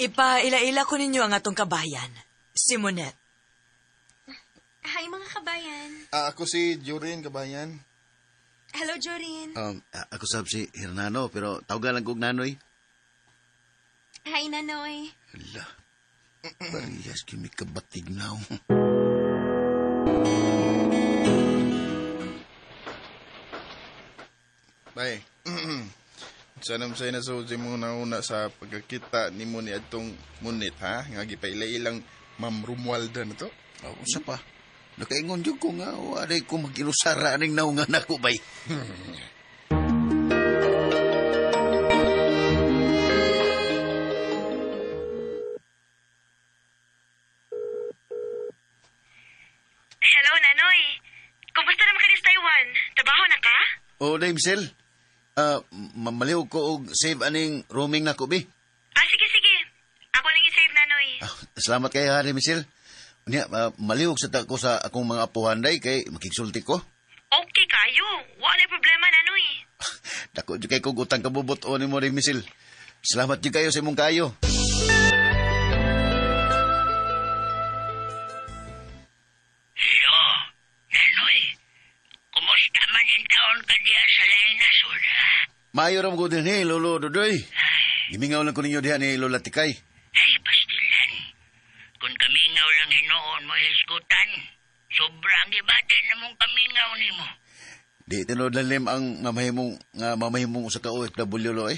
Ipaila-ila ko ninyo ang atong kabayan, si Monet. Hi, mga kabayan. Ako si Jorin, kabayan. Hello, Jorin. Ako sab si Hernano, pero tawagan lang kog Nanoy. Hi, Nanoy. Hala, Parehas kimi kabatig naong. Bay. Sana mo sa'yo na mo nauna sa pagkakita ni mo ni atong munit, ha? Nga gipaila-ilang Ma'am Romualda na to. Oh, usa pa. Nakaingon yun ko nga, waray ko mag-ilusara aning naungan ako, bay. Hello, Nanoy. Kumusta naman kayo sa Taiwan? Trabaho na ka? Oh, Dame Sel. Maliw ko og save aning roaming na ko, bi. Ah, sige, sige. Ako lang i-save, Nanoy. Salamat kayo, ha, Dame Sel. Unya, maliwg sa ta ko sa akong mga apuhan, day, kay makigsulti ko. Okay kayo. Wala problema, Nanoy. Dako, di kay kong utang kabubot o ni mo, Dame Sel. Salamat di kayo sa imong kayo. Iyo, Nanoy. Kumusta man ang taon ka diya sa laing nasod, ha? Maayo ra mo din ni Lolo Dudoy. Gimingaw lang ko ninyo diha ni Lola Tikay. Ay, pastilan. Kung kamingaw lang hinuon mo hisgutan, sobrang gibate na mong kamingaw nimo. Di tinuod lalim ang mamahimong usa ka OFW lo eh.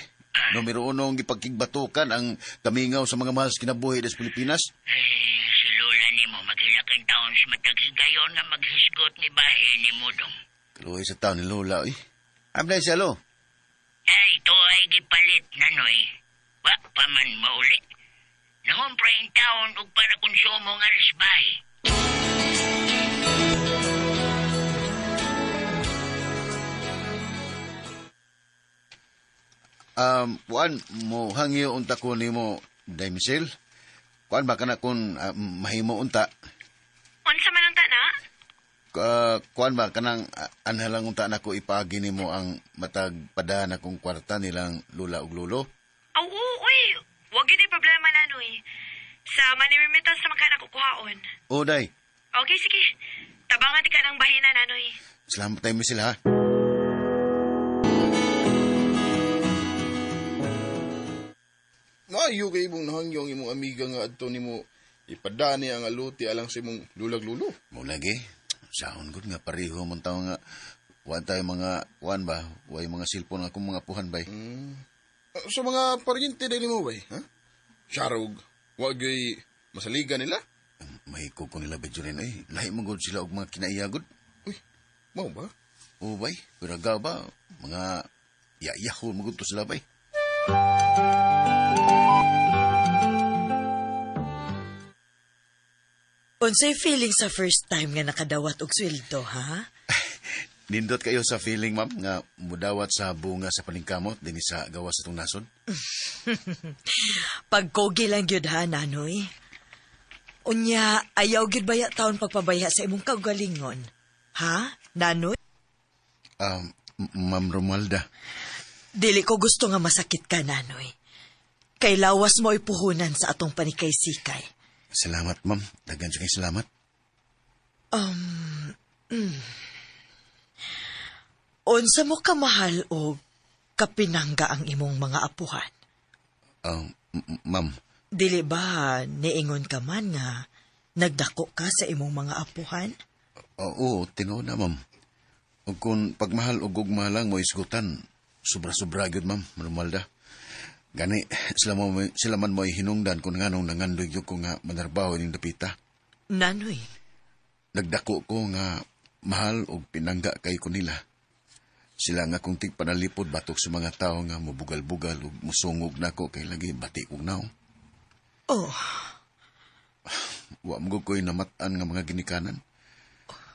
Numero uno ang gipagkigbatukan ang kamingaw sa mga mahal sa kinabuhi des Pilipinas. Eh, si Lola nimo maghilaking taon sa matag higayon nga maghisgot ni bahe ni Mudong. Kaluhi sa taon ni Lola eh. Amday siya lo. Ay, ito ay gipalit, Nanoy. Wa pa man mauli. Nangumpra yung taon og para konsumo nga risbay. Kuan, mo hangyo unta ko nimo, Damisel. Kuan ba kana kun mahimo unta? Unsa man unta na? Kuan ba kanang anhalang unta nako ipaagi nimo ang matag padahan akong kwarta nilang lula ug lolo? Oo, uy. Wag gyud problema, Nanoy. Sa money remittance naman ka nakukuhaon. O, day. Okay, sige. Tabangan di ka ng bahina, Nanoy. Salamat tayo, Michelle, ha? Maayo kay imong nahangyong imong amiga nga adto nimo ipadani ang aluti alang sa imong lulag-lulo. Mo lagi. Sahon gud nga pareho man tawo nga wan tayo mga wan ba, way mga cellphone akong mga puhan bay. Sa mga paryente din nimo bay, ha? Sharog, wa gyud masaligan nila. Mahikog ko nila medyo rin eh. Lahi man gud sila og mga kinaiyagod. Uy, mao ba? Oo bay, pero ba mga yayahon man gud to sila bay. Unsay feeling sa first time nga nakadawat og sweldo, ha? Nindot kayo sa feeling, ma'am, nga mudawat sa bunga sa paningkamot dinhi sa gawas sa itong nasod? Pagkogi lang gyud ha, Nanoy. Unya, ayaw gyud baya taon pagpabaya sa imong kaugalingon. Ha, Nanoy? Ma'am Romualda. Dili ko gusto nga masakit ka, Nanoy. Kay lawas mo ipuhunan sa atong panikay-sikay. Salamat, ma'am. Daghan siya kay salamat. Unsa mo kamahal o kapinangga ang imong mga apuhan? Ma'am. Dili ba niingon ka man nga nagdako ka sa imong mga apuhan? Oo, tinuod na, ma'am. O kung pagmahal o gugma lang mo isgutan, sobra-sobra gyud, ma'am, Romualda. Gani, sila man mo'y hinungdan kung nganong nangandoy yun ko nga manarbaho ning dapita. Nanoy? Nagdako ko nga mahal og pinangga kay ko nila. Sila nga kung tigpanalipod batok sa mga tao nga mubugal-bugal ug musungog nako kay lagi bati kong naong. Oh. Wa mo ko'y namat-an nga mga ginikanan.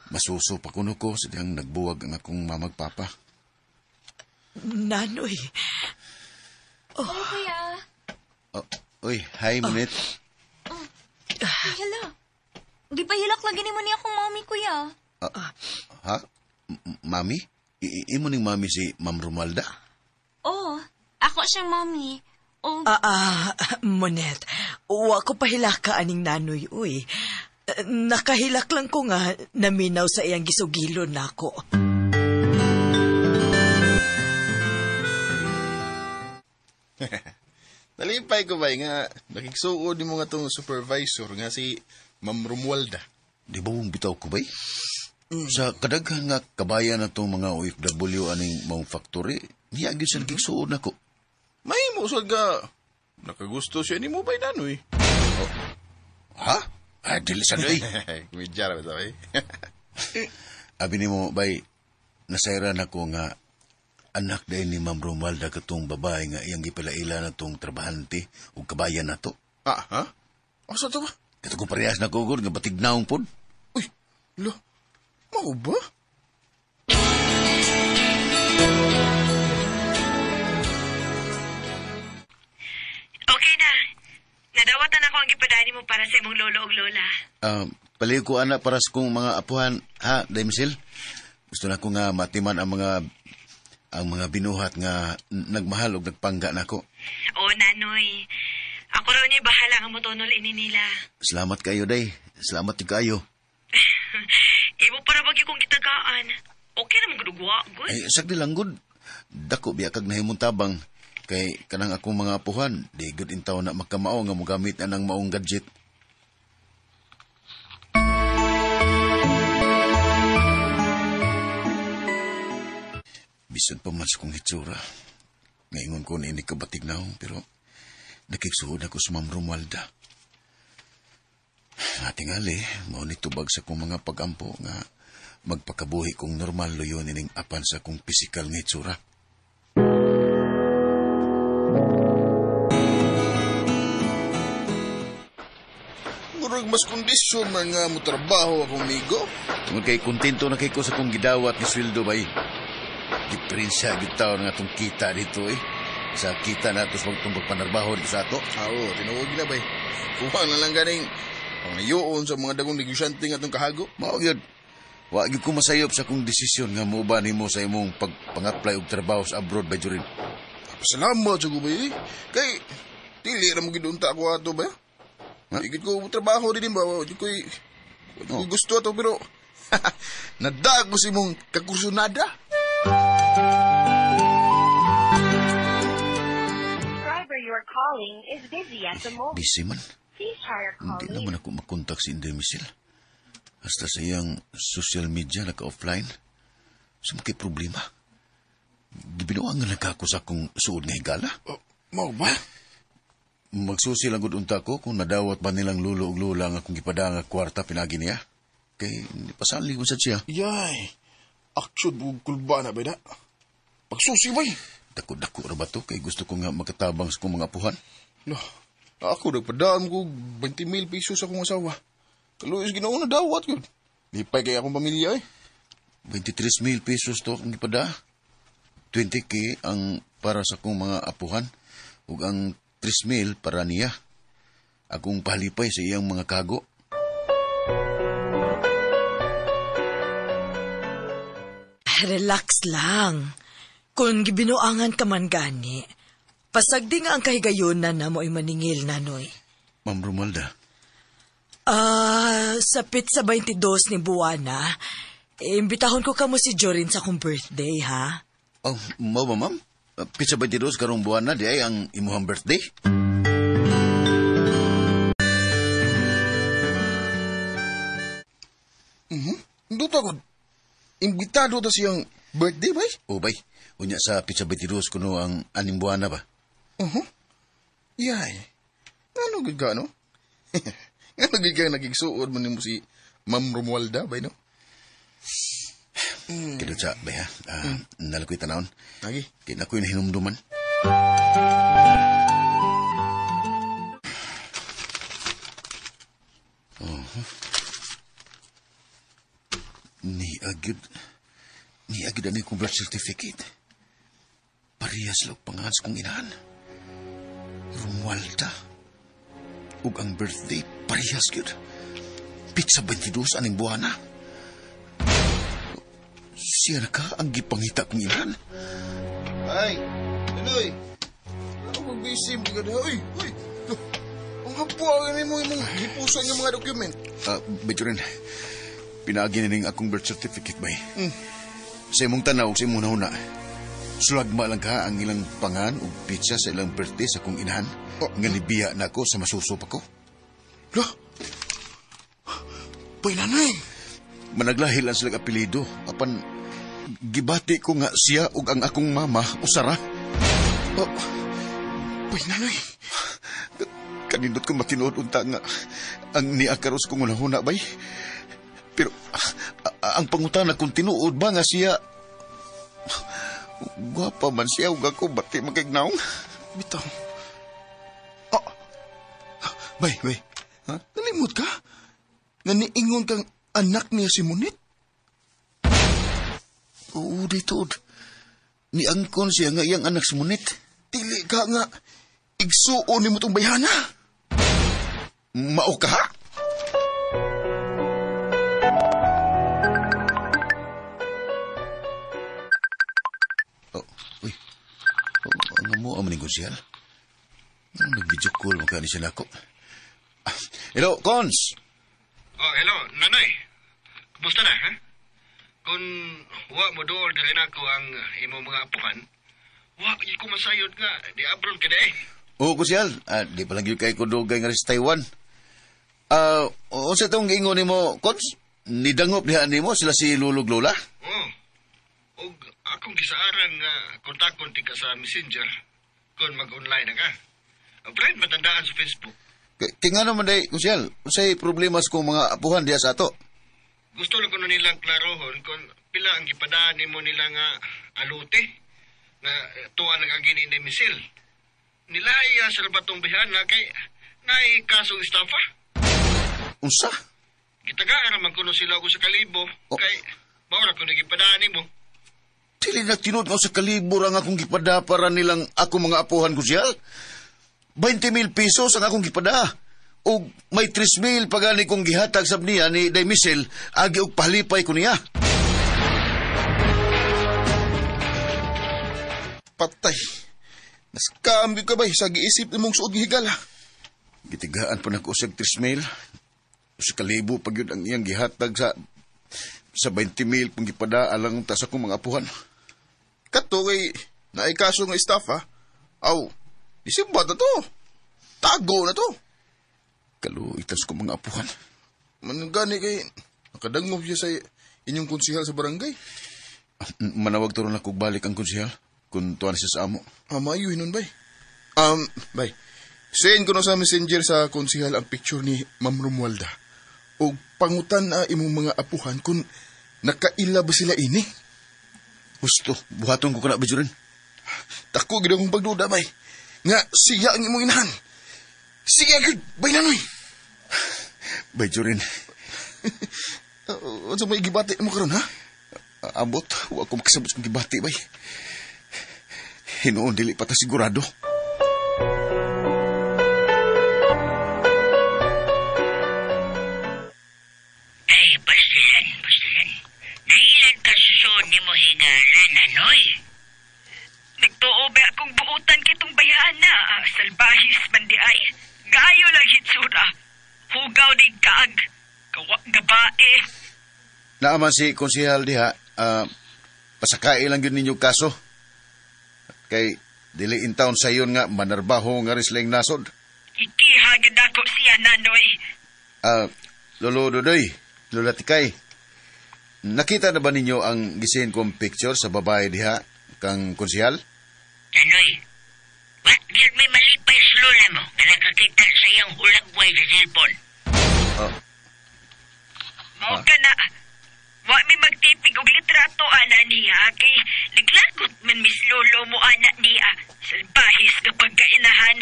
Masuso pa kuno ko sa diyang nagbuwag ang akong mamagpapa. Nanoy. Oh. Ay, kuya. Oh, uy, hi, Munit. Oh. Ay, hala. Di pa hilak lagi ni mo niya akong mami, kuya. Ha? Mami? Imo ning mami si Ma'am Romualda? Oo, ako siyang mami. Oh. Monet, wa ko pahilaka aning nanoy, uy. Nakahilak lang ko nga naminaw sa iyang gisugilon nako. Nalipay ko bay nga nakigsuod nimo nga tong supervisor nga si Ma'am Romualda. Di ba mong bitaw ko bay? Sa kadaghan nga kabayan na itong mga OFW aning maong factory, niya gyud sa nakigsuod nako. May musod ka. Nakagusto siya ni mo bay nanoy. Oh. Ha? Ah, dili sa doy. Kumidya ra ba bay? Abi nimo bay, nasayran ako nga anak dahil ni Ma'am Romualda katong babae nga iyang gipalaila na tong trabahante o kabayan na to. Ah, ha? Asa to ba? Kato kong parehas na kugod nga batignaong pod. Uy, lo, mao ba? Okay na. Nadawatan ako ang gipadani mo para sa imong lolo ug lola. Paliw ko anak para sa kong mga apuhan, ha, Damsel? Gusto na ko nga matiman ang mga binuhat nga nagmahal og nagpangga nako. Oo, nanoy. Ako raw niya bahala nga motonol ini nila. Salamat kayo, day. Salamat kayo. Imo para bagyo kong gitagaan. Okay na magdugwa, good. Ay, sagdi lang, good. Dako biya kag nahimong tabang. Kay kanang akong mga apuhan, di good in taon na makamao nga mogamit anang maong gadget. Bisan pa man sa kong hitsura. Ngaingon ko na ini kabatig na pero nakiksuod ako sa Ma'am Romualda. Atingali, mao ni tubag sa kong mga pagampo nga magpakabuhi kong normal luyon ining apan sa kong pisikal nga hitsura. Murag mas kondisyon man nga mo trabaho akong migo. Tungod kay kontento na kay ko sa kong gidawat ni sweldo bay. Diferensya gyud taon nga atong kita dito eh. Sa kita na atos magtong pagpanarbaho dito sa ato. Oo, tinuod na bay. Kuha na lang ganing pangayoon sa mga dagong negosyante nga atong kahago. Mao gyud. Wa gyud ko masayop sa akong desisyon nga moba nimo sa imong pagpang-apply og trabaho sa abroad bay Jorin. Pasalamat sa gubay eh. Kay dili ra mo gid unta ako ato ba? Ha? Igit ko trabaho din ba? Di ko gusto ato pero nadago si mong kakursunada. Driver you are calling is busy at the moment. Busy man. Please try your call Hindi naman ako makontak si Inday Michelle. Hasta sa iyang social media naka-offline. Sa makay problema. Gibinuang nga nagkako sa akong suod nga higala. Oh, mao ba? Magsusi lang gud unta ko kung nadawat ba nilang lulo ug lula nga akong gipadang nga kwarta pinagi niya. Kay pasali ko sa siya. Yay! Aksyon bug kulba na ba na? Pagsusi bay! Dako-dako ra ba to? Kay gusto ko nga makatabang sa kong mga apuhan. No, ako nagpadaan ko 20,000 pesos sa akong asawa. Kaluis Ginoo na dawat yun. Lipay kay akong pamilya eh. 23,000 pesos to akong gipada. 20K ang para sa akong mga apuhan ug ang 3,000 para niya. Akong pahalipay sa iyang mga kago. Relax lang. Kung gibinuangan ka man gani, pasagdi nga ang kahigayonan na mo'y maningil, nanoy. Ma'am Romualda? Sapit sa 22 ni buwana, imbitahon ko kamo si Jorin sa akong birthday, ha? Oh, mao ba, ma'am? Pizza 22 karong buwana, di ay ang imuhang birthday? Duta ko, imbitado ta siyang birthday, bay? Oh, bay. Unya sa pizza 22 kuno ang aning buwana ba? Yay. Ngano gud ka, no? Ngano gud ka nagigsuod man nimo si Ma'am Romualda, bay, no? Kidot sa, bay, ha? Nalakoy tanawon. Agi. Kaya na ko'y nahinumduman. Oh. Ni agad ani kong birth certificate. Parehas lang pangalan sa kong inahan. Romualda. Ug ang birthday, parehas gyud. Pizza 22 aning buwana. Siya na ka ang gipangita kong inahan. Ay, Tuloy. Ano ba busy mo ka na? Uy, uy. Ang hapuan mo imong gipusan yung mga dokument. Medyo rin. Pinaagi na ning akong birth certificate, bay. Sa imong tanaw, sa imong nahuna. Sulagma lang ka ang ilang pangan o pizza sa ilang birthday sa kong inahan. Oh. Nga nibiya na ako sa masusop ako. Lo? Bay, Nanoy! Managlahil ang silang apelido. Apan, gibati ko nga siya ug ang akong mama, usara. Oh, bay, Nanoy! Kanindot ko matinuod unta nga ang niakaros kong unahuna, bay. Pero ang pangutana kung tinuod ba nga siya, gwapa man siya ug ako, bati makignaong. Bitaw. Oh. Bay, bay. Ha? Nalimot ka? Nga niingon kang anak niya si Munit? Oo, di tuod. Niangkon siya nga iyang anak si Munit. Dili ka nga igsuon ni mo tong bayhana. Mao ka ha? Oh, uy. Oh, ang mo ang maning konsyal. Nag-video call mo ka ni siya nako. Hello, Cons. Oh, hello, Nanoy. Kumusta na, ha? Kung wa mo dool dili nako ang imong mga apuhan, wa gyud ko masayod nga di abroad ka eh. Oo, konsyal. Di pa lang yun kay kudugay nga sa Taiwan. Unsa tong giingon nimo, Cons? Nidangop diha nimo sila si Lulog Lola? Oh. Og akong gisaaran nga kontakon ti ka sa Messenger kung mag-online na ka. Friend matandaan sa Facebook. Kaya nga naman day, konsyal, unsay problema sa kong mga apuhan diha sa ato? Gusto lang ko nun nilang klarohon kung pila ang gipadaan nimo nila nga alute nga tuwa nag-agini ni misil. Nilaya sa batong bihana kay naay kasong estafa. Unsa? Gitagaan raman kuno sila og sa kalibo kay mao ra kuno gipadaan nimo. Dili na tinuod nga sa kalibo ra nga akong gipada para nilang ako mga apuhan, konsyal. 20,000 pesos ang akong gipada. Og may 3,000 pa gani kong gihatag sab niya ni Day Michelle, agi og palipay ko niya. Patay. Naskam ka bay sa giisip nimong suod nga higala. Gitigaan pa nako usag 3,000. Sa kalibo pag yun ang iyang gihatag sa 20,000 kung gipada alang ta sa akong mga apuhan. Kato kay naay kaso nga staff ha. Aw, isimba na to. Tago na to. Kaluitas ko mga apuhan. Manugani kay nakadangop siya sa inyong konsihal sa barangay. Manawag to ron ako balik ang konsihal kung tuwan siya sa amo. Mayo hinon bay. Bay. Send ko na sa messenger sa konsihal ang picture ni Ma'am Romualda. O pangutan na imong mga apuhan kung nakaila ba sila ini. Husto, buhaton ko kana Bajurin. Tako gid akong pagduda bay. Nga siya ang imong inahan. Sige gud, bay Nanoy. Bay Jurin. Unsa may gibati mo karon ha? Ambot, wa ko makasabot kung gibati bay. Hinuon dili pa ta sigurado. Ay, pastilan, pastilan. Nahilan ka susunod ni mo higala, Nanoy. Nagtuo ba akong buutan kitong bayhana, salbahis man di ay. Gayo lang hitsura. Hugaw di kaag. Kawa gabae. Naaman si konsehal diha, pasakae lang yun ninyo kaso. Kay dili in town sa iyon nga manarbaho nga risling nasod. Ikiha gid ako siya, Nanoy. Lolo Dudoy, Lola Tikay, nakita na ba ninyo ang gisin kong picture sa babae diha kang konsehal? Nanoy, wa gyud may malipay sa lola mo nga nakakita sa iyang hulagway sa cellphone. Mao ka na. Wa mi magtipig og litrato ana niya kay naglagot man mis lolo mo ana niya. Salbahis nga pagkainahan.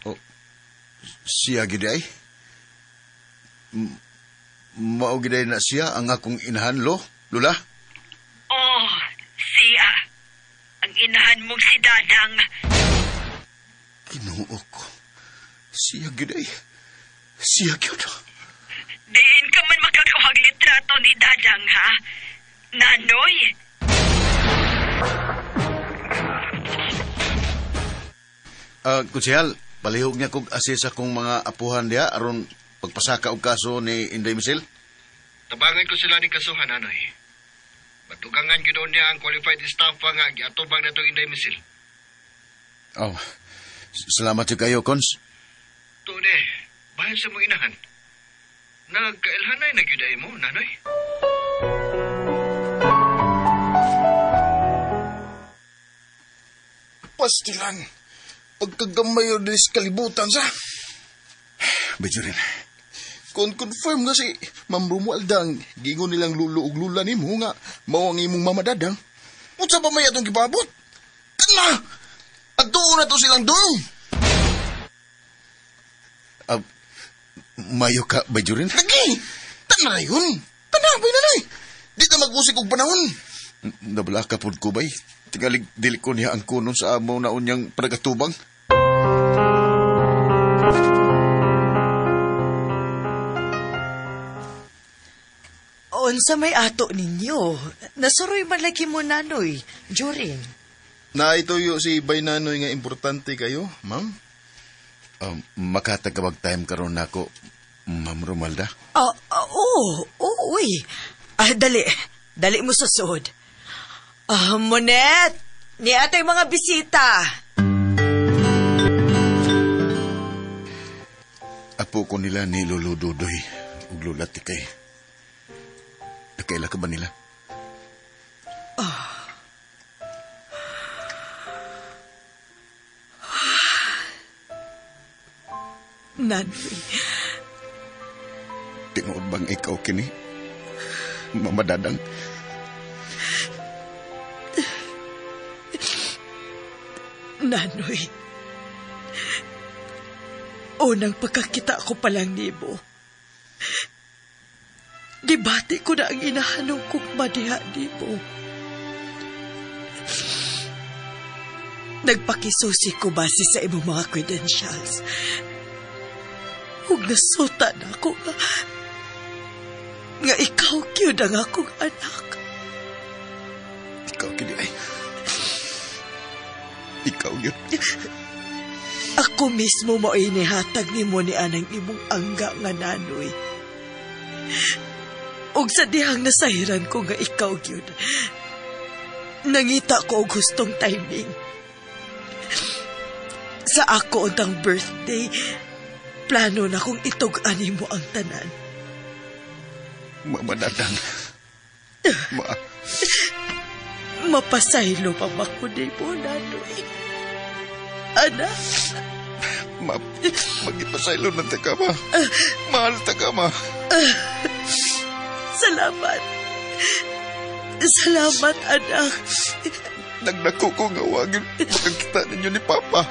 Oh, siya gid ay? Mao gid ay na siya ang akong inahan, lo? Lola? Oh, siya. Ang inahan mong si Dadang. Ginoo ko. Siya gid ay. Siya gyud. Diin ka man makakuhag litrato ni Dadang, ha? Nanoy? Konsehal, palihog niya kog asis akong mga apuhan diha aron pagpasaka og kaso ni Inday Michelle. Tabangan ko sila ni kasuhan, Nanoy. Matugangan gyud niya ang qualified staff nga giatubang natong Inday Misil. Oh, salamat jud kayo, Cons. Tuod bahin sa mong inahan. Nagkailhanay na gyud ay mo, nanoy. Pastilan. Pagkagamay o dinis kalibutan sa. Bajurin. Kung confirm nga si Ma'am Romualda ang gingon nilang lulo ug lula nimo nga mao ang imong mamadadang. Unsa pa may atong gibabot? Kana! Adtuon na to silang dong. Mayo ka, Bajurin? Lagi! Tana yun! Tana, bay nanay! Di na mag-usik og panahon. Nabala ka pod ko, bay. Tingalig dili ko niya ang kunon sa amo na unyang panagatubang. Unsa may ato ninyo? Nasuroy man lagi mo nanoy, Juring. Naituyo si Bay Nanoy nga importante kayo, ma'am. Makatagabag time karon nako, Ma'am Romalda. Oo, uy. Dali. Dali mo sa suod. Monet, ni atay mga bisita. Apo ko nila ni Lolo Dudoy ug Lola Tikay. Nakaila ka ba nila? Nanoy. Tinuod bang ikaw kini? Mama Dadang? Nanoy. Unang pagkakita ko palang nibo. Gibati ko na ang inahanong kong madiha nibo. Nagpakisusi ko base sa imong mga credentials. Ug nasuta na ako nga ikaw gyud ang akong anak. Ikaw kini ay. Ikaw yun. Ako mismo mao'y nihatag nimo ni anang imong angga nga nanoy. Ug sa dihang nasahiran ko nga ikaw gyud. Nangita ko og gustong timing. Sa ako untang birthday, plano na kong itug-an nimo ang tanan. Mama Dadang. Ma. Mapasaylo pa ba ko nimo, nanoy? Anak. Ma, magipasaylo na ta ka, ma. Mahal ta ka, ma. Salamat. Salamat, anak. Nagnako ko nga wagin makakita ninyo ni Papa.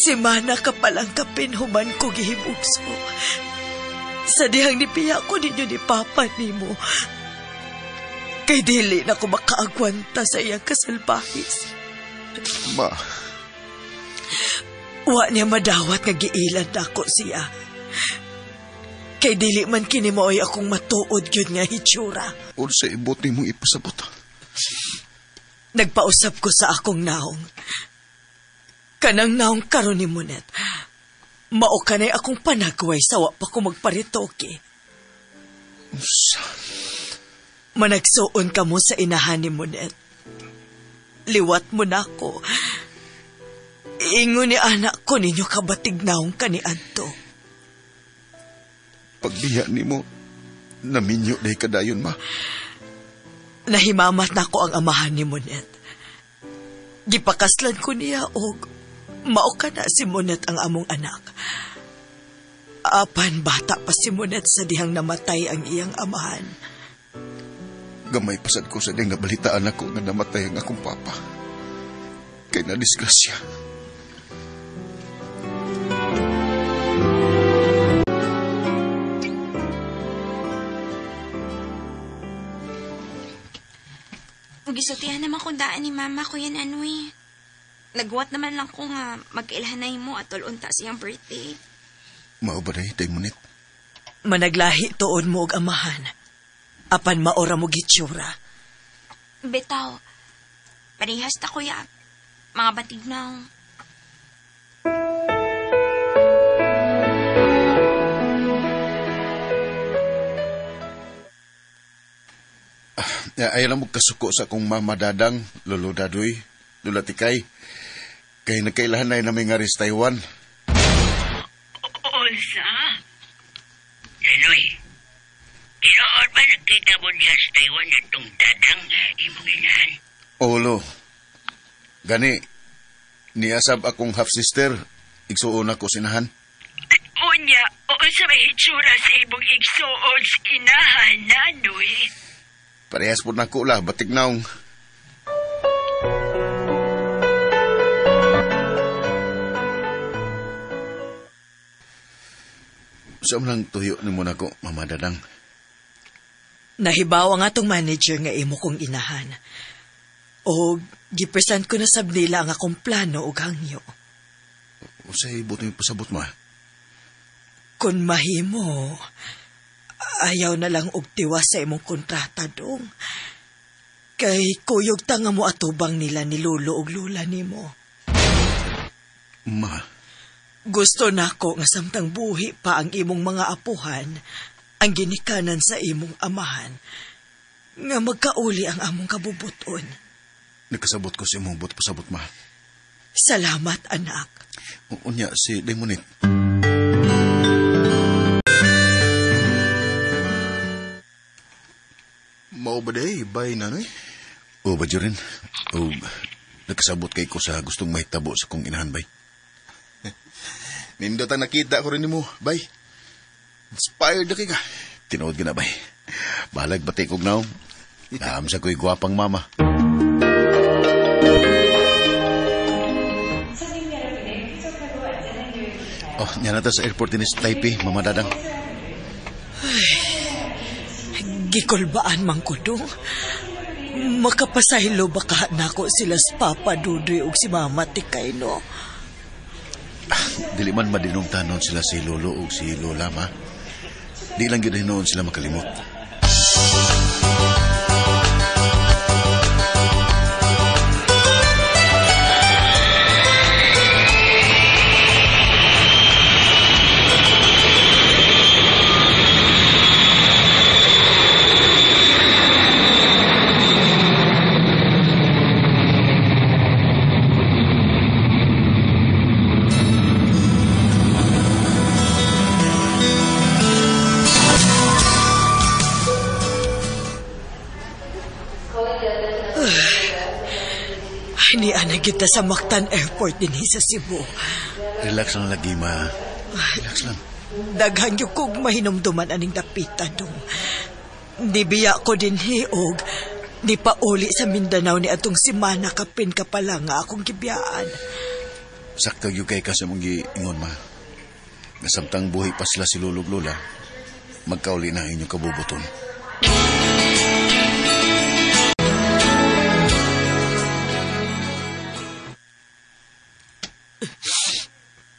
Simana ka palang kapinhuman ko gihimugso. Sa dihang nipiya ko ninyo ni Papa nimo. Kay dili na ko makaagwanta sa iyang kasalbahis. Ma. Wa niya madawat nga giilan nako siya. Kay dili man kini maoy akong matuod gyud nga hitsura. Unsa ibot nimong ipasabot? Nagpausap ko sa akong naong. Kanang naong karon ni Monet. Mao kanay akong panagway sa wa pa ko magparitoke. Unsa? Managsuon ka mo sa inahan ni Monet. Liwat mo na ako. Ingon ni anak ko ninyo kabatig naong kaniadto. Pagbiya nimo, naminyo dahi kadayon, ma. Nahimamat na ko ang amahan ni Monet. Gipakaslan ko niya og mao ka na si Monet ang among anak. Apan bata pa si Monet sa dihang namatay ang iyang amahan. Gamay pasad ko sa dihang nabalitaan ako nga namatay ang akong papa. Kay na disgrasya. Gisultihan naman kung daan ni mama ko yan, Anoy. Nagwat naman lang ko nga magkailhanay mo at unta siyang birthday. Mao ba day, Day Monet? Managlahi tuon mo og amahan. Apan maora mo gitsura. Bitaw, parehas ta kuya. Mga batignaw. Ayaw lang mo kasuko sa akong mama Dadang, Lolo Dadoy, Lola Tikay. Kay nagkailahan na namin nga rin sa Taiwan. Unsa? Nanoy, tinuod ba nagkita mo niya sa Taiwan atong Dadang nga imong inahan? Olo, gani, niasab akong half-sister, igsuon ako sinahan. Unya, unsa may hitsura sa imong igsuon sa inahan, Nanoy? Parehas po na ko lah, batik naong. Saan lang tuyo ni mo na ko, Mama Dadang? Nahibaw ang atong manager nga imo kong inahan. O gipresent ko na sab nila ang akong plano ug hangyo. Usay buti pasabot ma? Kung mahimo, ayaw na lang og tiwas sa imong kontrata dong. Kay kuyog ta nga mo atubang nila ni Lolo ug Lola nimo. Ma? Gusto nako nga samtang buhi pa ang imong mga apuhan, ang ginikanan sa imong amahan, nga magkauli ang among kabubuton. Nagkasabot ko sa imong buot pasabot, ma. Salamat, anak. Unya, si Demonik. Mao ba day, bay Nanoy? Oo ba, Jorin? O, nagkasabot kay ko sa gustong mahitabo sa kong inahan, bay. Nindot ang nakita ko rin nimo, bay. Inspired na kay ka. Tinuod ka na, bay. Balag batik kog naong. Naam sa ko'y gwapang mama. Oh, niya na ta sa airport din sa Taipei, Mama Dadang. Ay, gikulbaan man ko dong. Makapasahilo baka nako sila sa Papa Dudoy ug si Mama Tikay, no? Dili man madinumtanon sila si Lolo ug si Lola, ma. Di lang gyud hinuon sila makalimot. Ni kita sa Mactan Airport din sa Cebu. Relax lang lagi, ma. Relax lang. Daghan yung kog mahinumduman aning dapita dong. Di biya ko din hiog. Di pa uli sa Mindanao ni atong simana kapin ka pala nga akong gibiyaan. Sakto yung kay ka sa mong giingon, ma. Nasamtang buhi pa sila si Lolo ug Lola, magkauli na inyong kabubuton.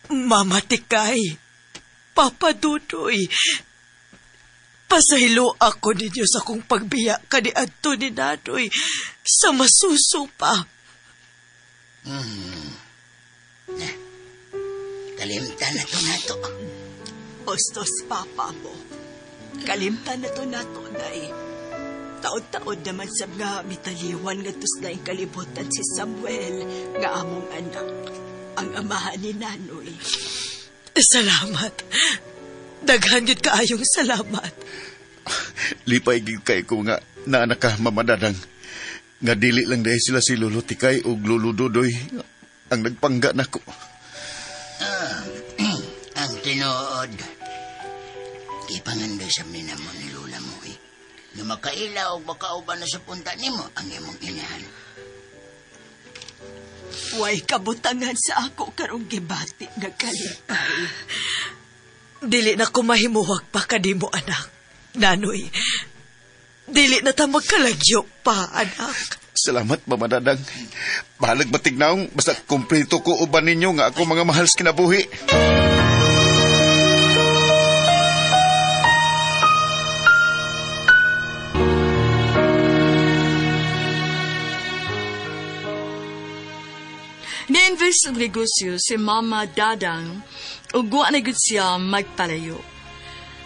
Mama Tikay, Papa Dudoy, pasahilo ako ninyo sa kong pagbiya kani adto ni Nadoy sa masuso pa. Na, kalimtan na to nato. Ostos, Papa mo. Kalimtan na to nato, Day. Taod-taod naman sa nga mitaliwan nga tus na kalibutan si Samuel nga among anak. Ang amahan ni Nanoy. Salamat. Daghan gyud kaayong salamat. Lipay gyud kay ko nga naanak ka, Mama Dadang. Nga dili lang dahil sila si Lolo Tikay ug Lolo Dudoy ang nagpangga nako. Ang tinuod, gipangandoy sa minamo ni Lola mo eh. Nga makaila o makauban na sa punta nimo ang imong inahan. Way kabutangan sa ako karong gibati nga kalipay. Dili na ko mahimuwag pa kanimo, anak. Nanoy, dili na ta magkalagyo pa, anak. Salamat, Mama Dadang. Bahalag batignaong, basta kumpleto ko uban ninyo nga ako mga mahal sa kinabuhi. Ni-invest og negosyo si Mama Dadang ug wa na gud siya magpalayo.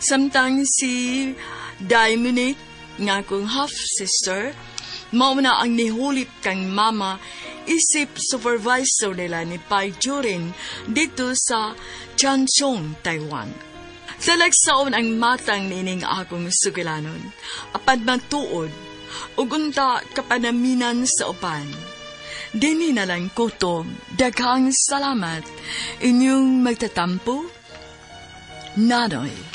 Samtang si Dominic nga akong half-sister, mao na ang nihulip kang mama isip supervisor nila ni Pai Jurin dito sa Changchun, Taiwan. Talagsaon ang matang nining akong sugilanon, apan matuod, ug unta kapanaminan sa uban. Dini na lang kutob, daghang salamat, inyong magtatampo, Nanoy.